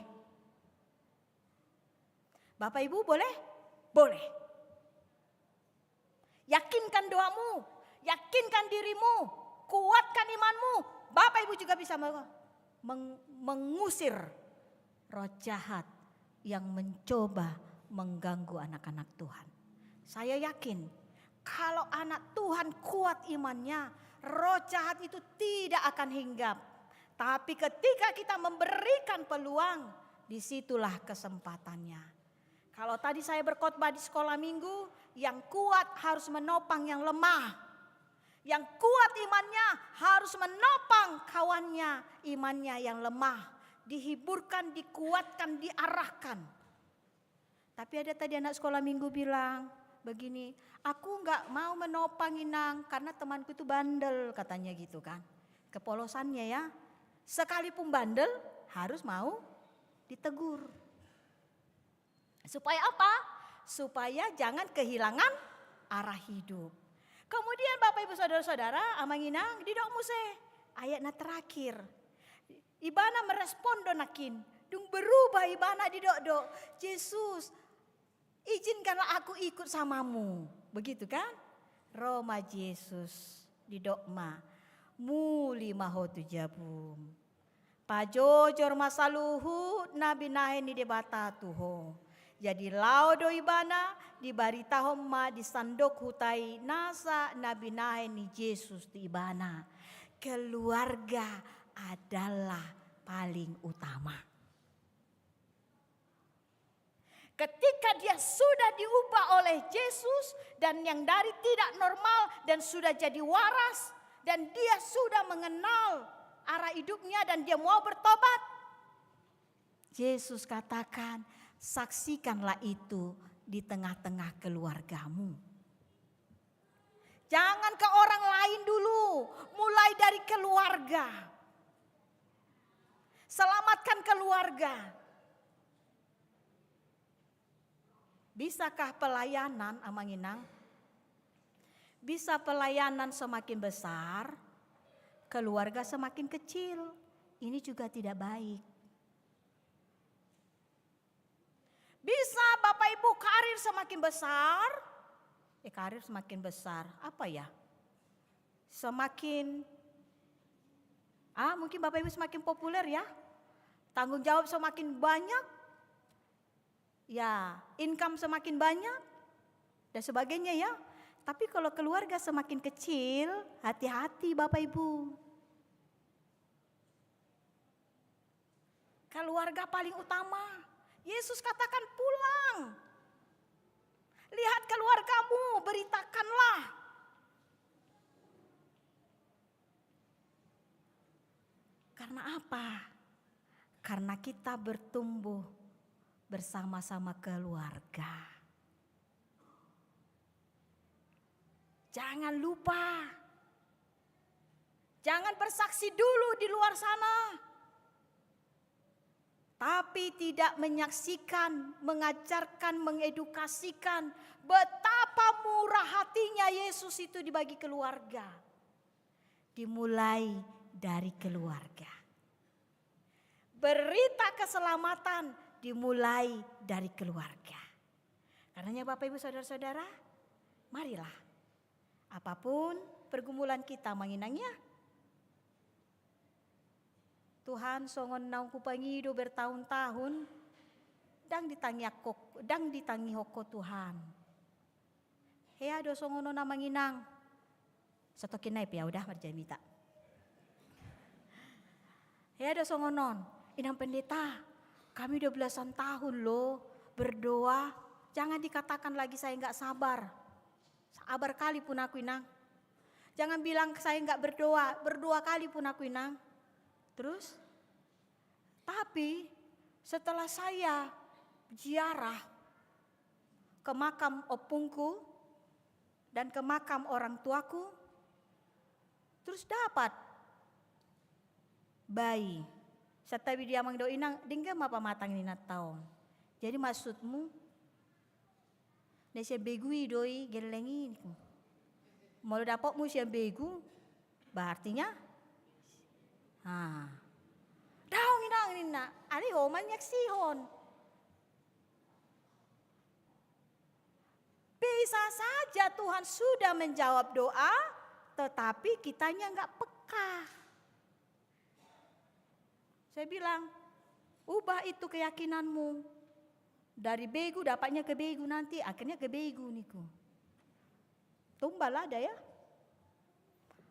Bapak Ibu, boleh? Boleh. Yakinkan doamu, yakinkan dirimu, kuatkan imanmu. Bapak Ibu juga bisa me-, meng-, mengusir roh jahat yang mencoba mengganggu anak-anak Tuhan. Saya yakin, kalau anak Tuhan kuat imannya, roh jahat itu tidak akan hinggap. Tapi ketika kita memberikan peluang, disitulah kesempatannya. Kalau tadi saya berkhotbah di sekolah minggu, yang kuat harus menopang yang lemah. Yang kuat imannya harus menopang kawannya, imannya yang lemah. Dihiburkan, dikuatkan, diarahkan. Tapi ada tadi anak sekolah minggu bilang begini, "Aku nggak mau menopang, Inang, karena temanku itu bandel," katanya gitu kan. Kepolosannya ya, sekalipun bandel harus mau ditegur. Supaya apa? Supaya jangan kehilangan arah hidup. Kemudian Bapak Ibu Saudara-saudara, amang inang, didok muse ayat na terakhir. Ibana merespon do nangkin, dung berubah ibana didok do, "Jesus, izinkanlah aku ikut samamu." Begitu kan? Ro ma Jesus, didok ma, "Muli ma ho tu jabum. Pajojor ma saluhut na binahen ni Debata tu ho." Jadi laho do ibana, dibaritahon ma di sandok huta i nasa na binahen ni Jesus tu ibana. Keluarga adalah paling utama. Ketika dia sudah diubah oleh Jesus dan yang dari tidak normal dan sudah jadi waras dan dia sudah mengenal arah hidupnya dan dia mau bertobat, Jesus katakan, "Saksikanlah itu di tengah-tengah keluargamu." Jangan ke orang lain dulu, mulai dari keluarga. Selamatkan keluarga. Bisakah pelayanan, amang inang? Bisa pelayanan semakin besar, keluarga semakin kecil. Ini juga tidak baik. Bisa Bapak Ibu karir semakin besar, eh, karir semakin besar, apa ya? Semakin, ah, mungkin Bapak Ibu semakin populer ya, tanggung jawab semakin banyak, ya, income semakin banyak, dan sebagainya ya. Tapi kalau keluarga semakin kecil, hati-hati Bapak Ibu. Keluarga paling utama. Yesus katakan, "Pulang. Lihat keluargamu, beritakanlah." Karena apa? Karena kita bertumbuh bersama-sama keluarga. Jangan lupa. Jangan bersaksi dulu di luar sana. Tapi tidak menyaksikan, mengajarkan, mengedukasikan betapa murah hatinya Yesus itu dibagi keluarga. Dimulai dari keluarga. Berita keselamatan dimulai dari keluarga. Karenanya Bapak Ibu Saudara-saudara, marilah. Apapun pergumulan kita, amang inang ya. Tuhan, songon naung hupangido bertahun-tahun, ndang ditangiangko, ndang ditangihon Ho Tuhan. Hea do songon on, amang inang. Satokin nai pe au da marjamita. Hea do songon on, Inang Pendeta, kami dua belasan tahun loh berdoa, jangan dikatakan lagi saya nggak sabar. Sabar kali pun aku, Inang. Jangan bilang saya nggak berdoa, berdoa kali pun aku, Inang. Terus? Tapi setelah saya ziarah ke makam opungku dan ke makam orang tuaku, Terus dapat bayi. Santabi di amang dohot inang, denggan ma pamatang ni inanta on. Jadi maksudmu, na sian begu i do i gelleng i, niku. Molo dapotmu sian begu, berarti na, ha. Daong inang ninna, alai ho manyaksihon. Bisa saja Tuhan sudah menjawab doa, tetapi kitanya nggak peka. Saya bilang, ubah itu keyakinanmu. Dari begu dapatnya ke begu, nanti akhirnya ke begu, niku. Tumbal ada ya.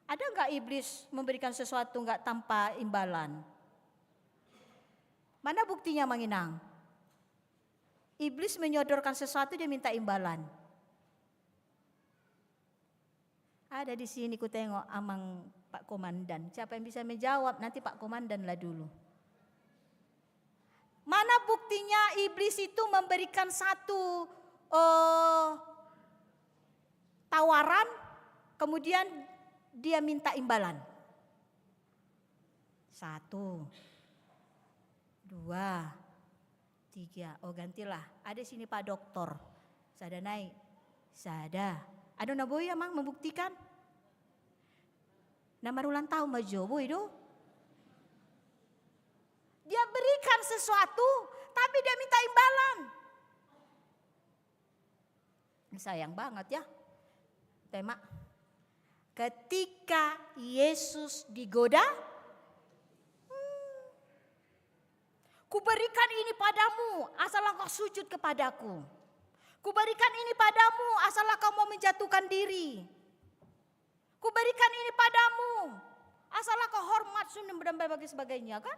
Ada nggak iblis memberikan sesuatu nggak tanpa imbalan? Mana buktinya, amang inang? Iblis menyodorkan sesuatu, dia minta imbalan. Ada di sini kutengok amang Pak Komandan. Siapa yang bisa menjawab, nanti Pak Komandan lah dulu. Mana buktinya iblis itu memberikan satu, eh, tawaran, kemudian dia minta imbalan? Satu, dua, tiga. Oh, gantilah. Ada sini Pak Doktor. Sada nai. Sada. Ada na boi, amang, membuktikan? Na marulang tahun ma jo, boi do? Dia berikan sesuatu, tapi dia minta imbalan. Sayang banget ya. Tema. Ketika Yesus digoda, hmm, "Kuberikan ini padamu, asal engkau sujud kepadaku. Kuberikan ini padamu, asal engkau mau menjatuhkan diri. Kuberikan ini padamu, asal engkau hormat," dan sebagainya, kan?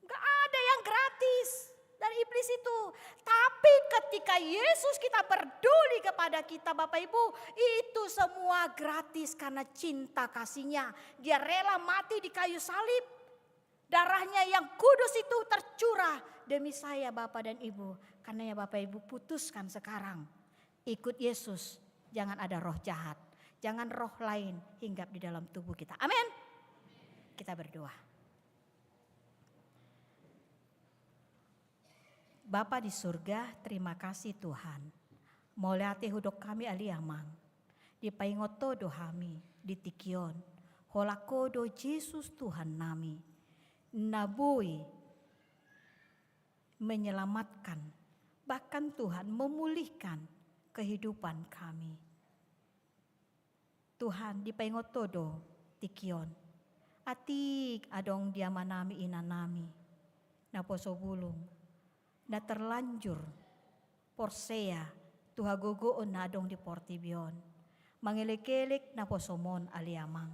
Nggak ada yang gratis dari iblis itu. Tapi ketika Yesus kita peduli kepada kita, Bapak Ibu, itu semua gratis karena cinta kasihnya. Dia rela mati di kayu salib. Darahnya yang kudus itu tercurah demi saya, Bapak dan Ibu. Karena ya, Bapak Ibu, putuskan sekarang. Ikut Yesus, jangan ada roh jahat. Jangan roh lain hinggap di dalam tubuh kita. Amin. Kita berdoa. Bapa di surga, terima kasih Tuhan. Mauliate hudok hami ale Amang. Dipaingot Ho do hami di tingki on. Holan Ho do Jesus Tuhan nami. Na boi menyelamatkan, bahkan Tuhan memulihkan kehidupan kami. Tuhan, dipaingot Ho do tingki on. Atik adong di amanami inanami, naposo bulung, na terlanjur porsea tu hagogoon na adong di portibi on. Mangelekelek naposomon ale Amang.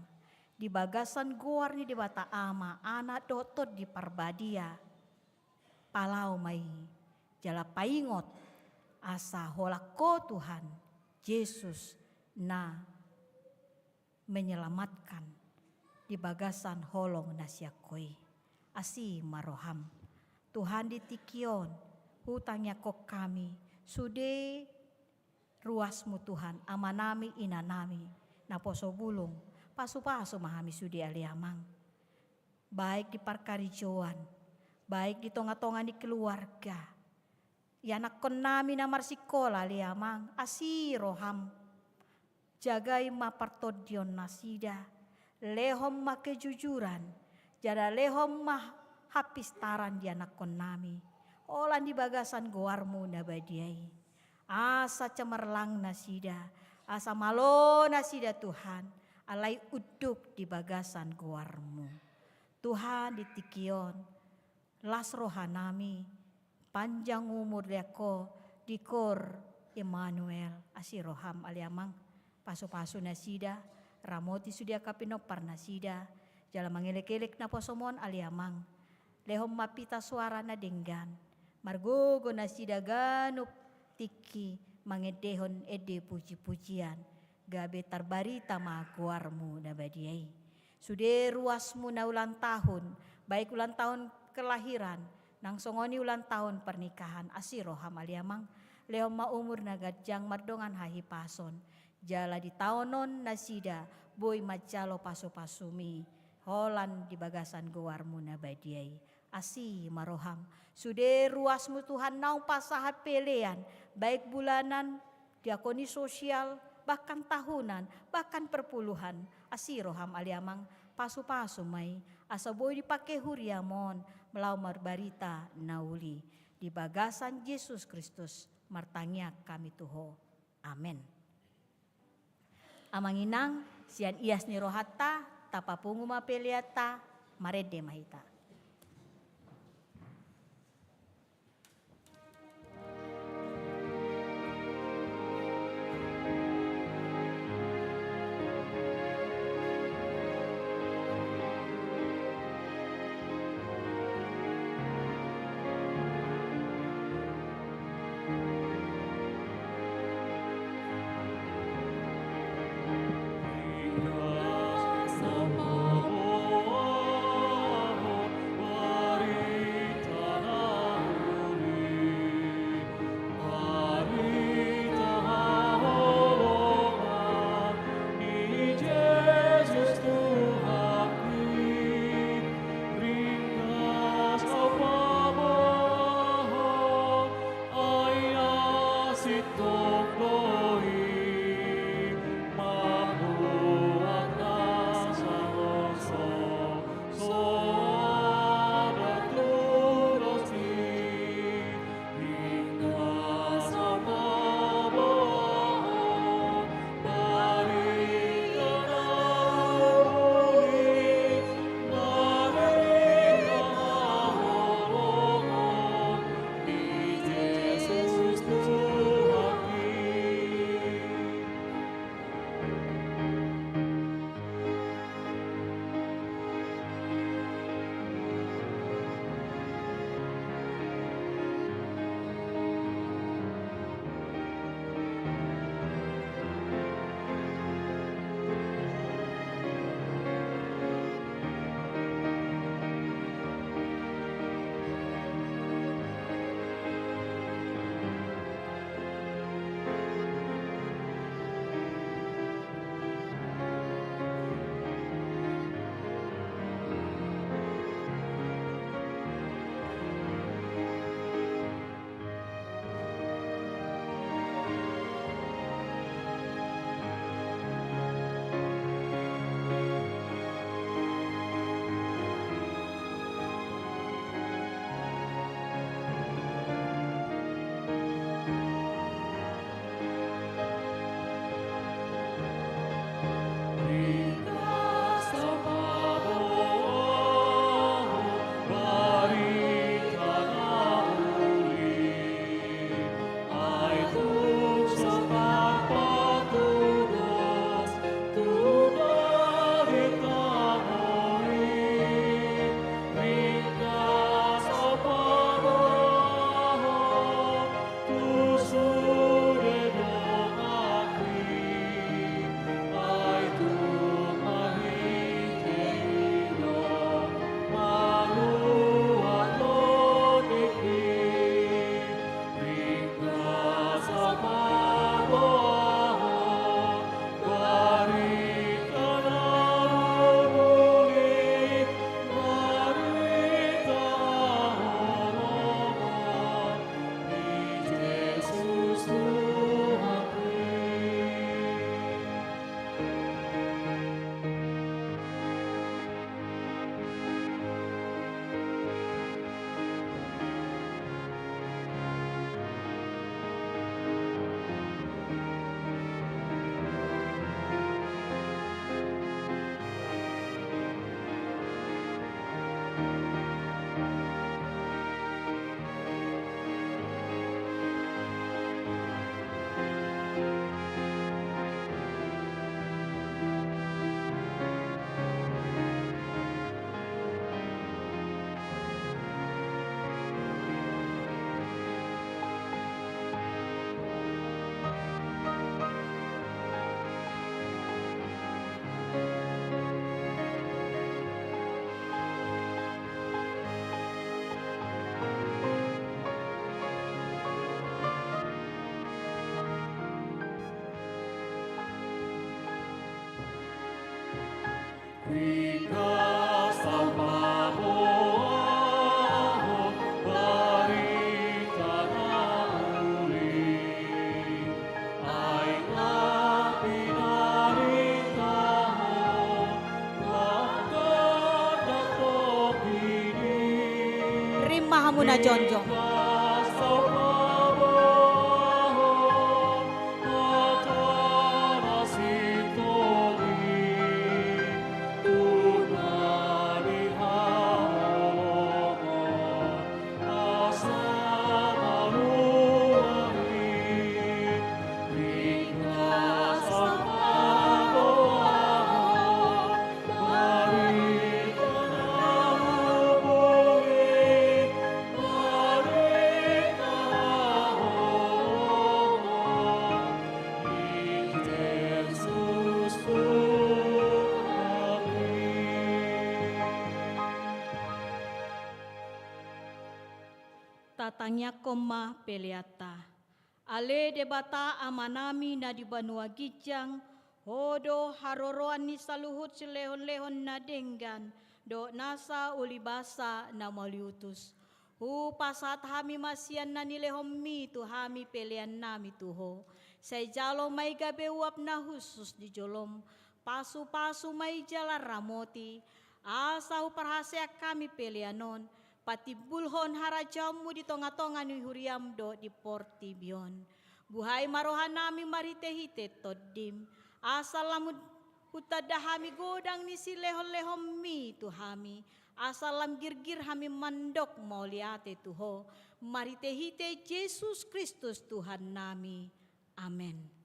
Di bagasan goar ni Debata Ama, Anak dohot Tondi Parbadia. Palaho ma i, jala paingot, asa holan Ho Tuhan, Jesus, na menyelamatkan di bagasan holong na sian Ho i. Asi ma roham. Tuhan di tingki on, hutangiangkon hami, sude ruasmu Tuhan, amanami, inanami, naposo bulung, pasupasu ma hami sude ale Amang. Baik di parkarejoan, baik di tongatonga ni keluarga, ianakkonnami na marsikola ale Amang, asi roham. Jagai ma partondion nasida, lehon ma kejujuran, jala lehon ma hapistaran di anakkonnami. Holan di bagasan goarmu na badia i. Asa cemerlang nasida, asa malo nasida Tuhan, alai unduk di bagasan goarmu. Tuhan di tingki on, las rohanami, panjang umur dia Ho di Kor Immanuel, asi roham ale Amang, pasupasu nasida, ramoti sude angka pinompar nasida, jala mangelekelek naposomon ale Amang, lehon ma pita suara na denggan, margogo nasida ganup tingki mangendehon ende pujipujian, gabe tarbarita ma goarmu na badia i. Sude ruasmu na ulang tahun, baik ulang tahun kelahiran, nang songon i ulang tahun pernikahan, asi roham ale Amang, lehon ma umur na ganjang mardongan hahipason, Jala di taon on nasida boi manjalo pasu-pasuMi, holan di bagasan goarMu na badia i. Asi ma rohaM, sude ruasMu Tuhan naung pasahat pelean, baik bulanan, diakoni sosial, bahkan tahunan, bahkan perpuluhan. Asi rohaM ale Amang, pasu-pasu ma i, asa boi dipake huriaM on, melaho marbarita na uli. Di bagasan Jesus Kristus, martangiang hami tu Ho. Amen. Amang inang, sian ias ni rohanta, tapapungu ma peleanta, marende ma hita. na jongjong. Tatangiangkon ma peleanta. Ale Debata Amanami na di banua ginjang, Ho do haroroan ni saluhut silehonlehon na denggan dohot nasa ulibasa na mauliutus. Hupasahat hami ma sian na nilehonMi tu hami peleannami tu Ho. Sai jalo ma i gabe uap na hushus di jolom. Pasupasu ma i jala ramoti, asa huparhaseang hami pelean on patimbulhon harajaonMu di tongatonga ni huriaM dohot di portibi on. Buhai ma rohanami marhitehite TondiM, asa lam hutanda hami godang ni silehonlehonMi tu hami, asa lam girgir hami mandok mauliate tu Ho, marhitehite Jesus Kristus Tuhannami. Amen.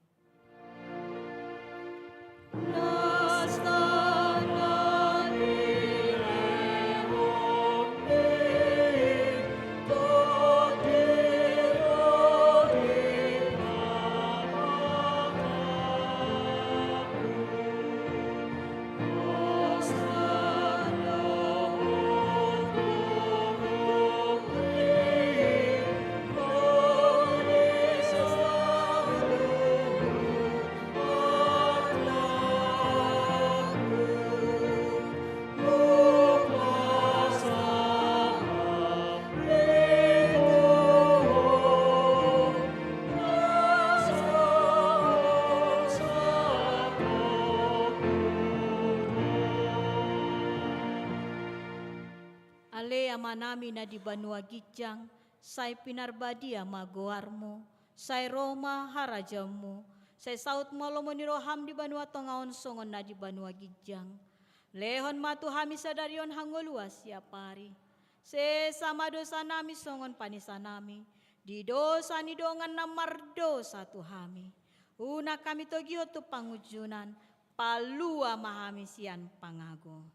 Ale Amanami na di banua ginjang, sai pinarbadia ma goarMu, sai ro ma harajaonMu, sai saut ma lomo ni rohaM di banua tonga on songon na di banua ginjang. Lehon ma tu hami sadari on hangoluan siapari. Sesa ma dosanami songon panesanami di dosa ni dongan na mardosa tu hami. Unang hami togihon tu pangunjunan, palua ma hami sian pangago.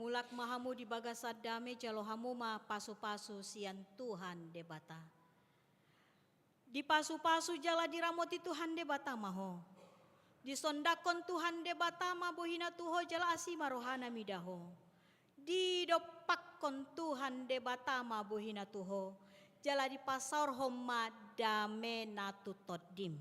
Mulak ma hamu di bagasan dame, jalo hamu ma pasupasu sian Tuhan Debata. Dipasupasu jala diramoti Tuhan Debata ma ho. Disondangkon Tuhan Debata ma bohiNa tu ho jala asi ma rohaNa mida ho. Didompakkon Tuhan Debata ma bohiNa tu ho, jala dipasaorhon ma dameNa tu tondim.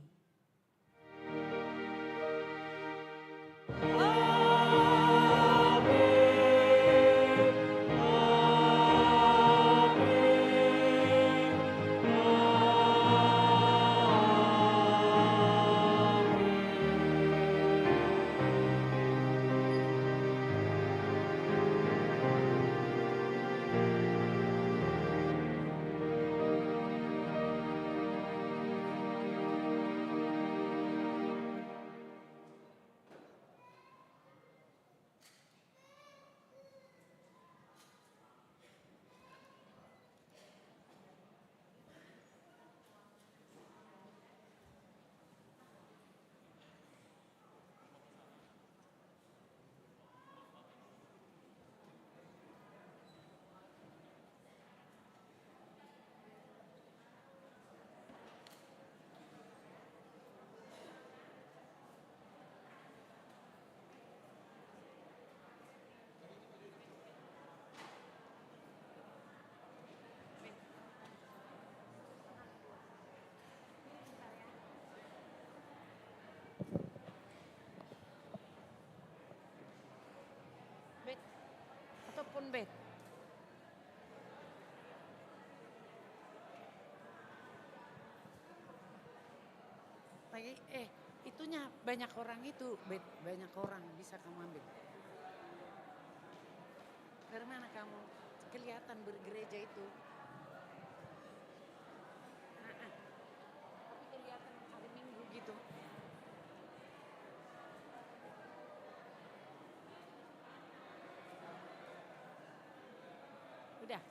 Bet. Lagi, eh, itunya banyak orang itu, Bet, banyak orang, bisa kamu ambil. Dari mana kamu? Kelihatan bergereja itu. Ah, ah. Tapi kelihatan hari Minggu gitu. Udah.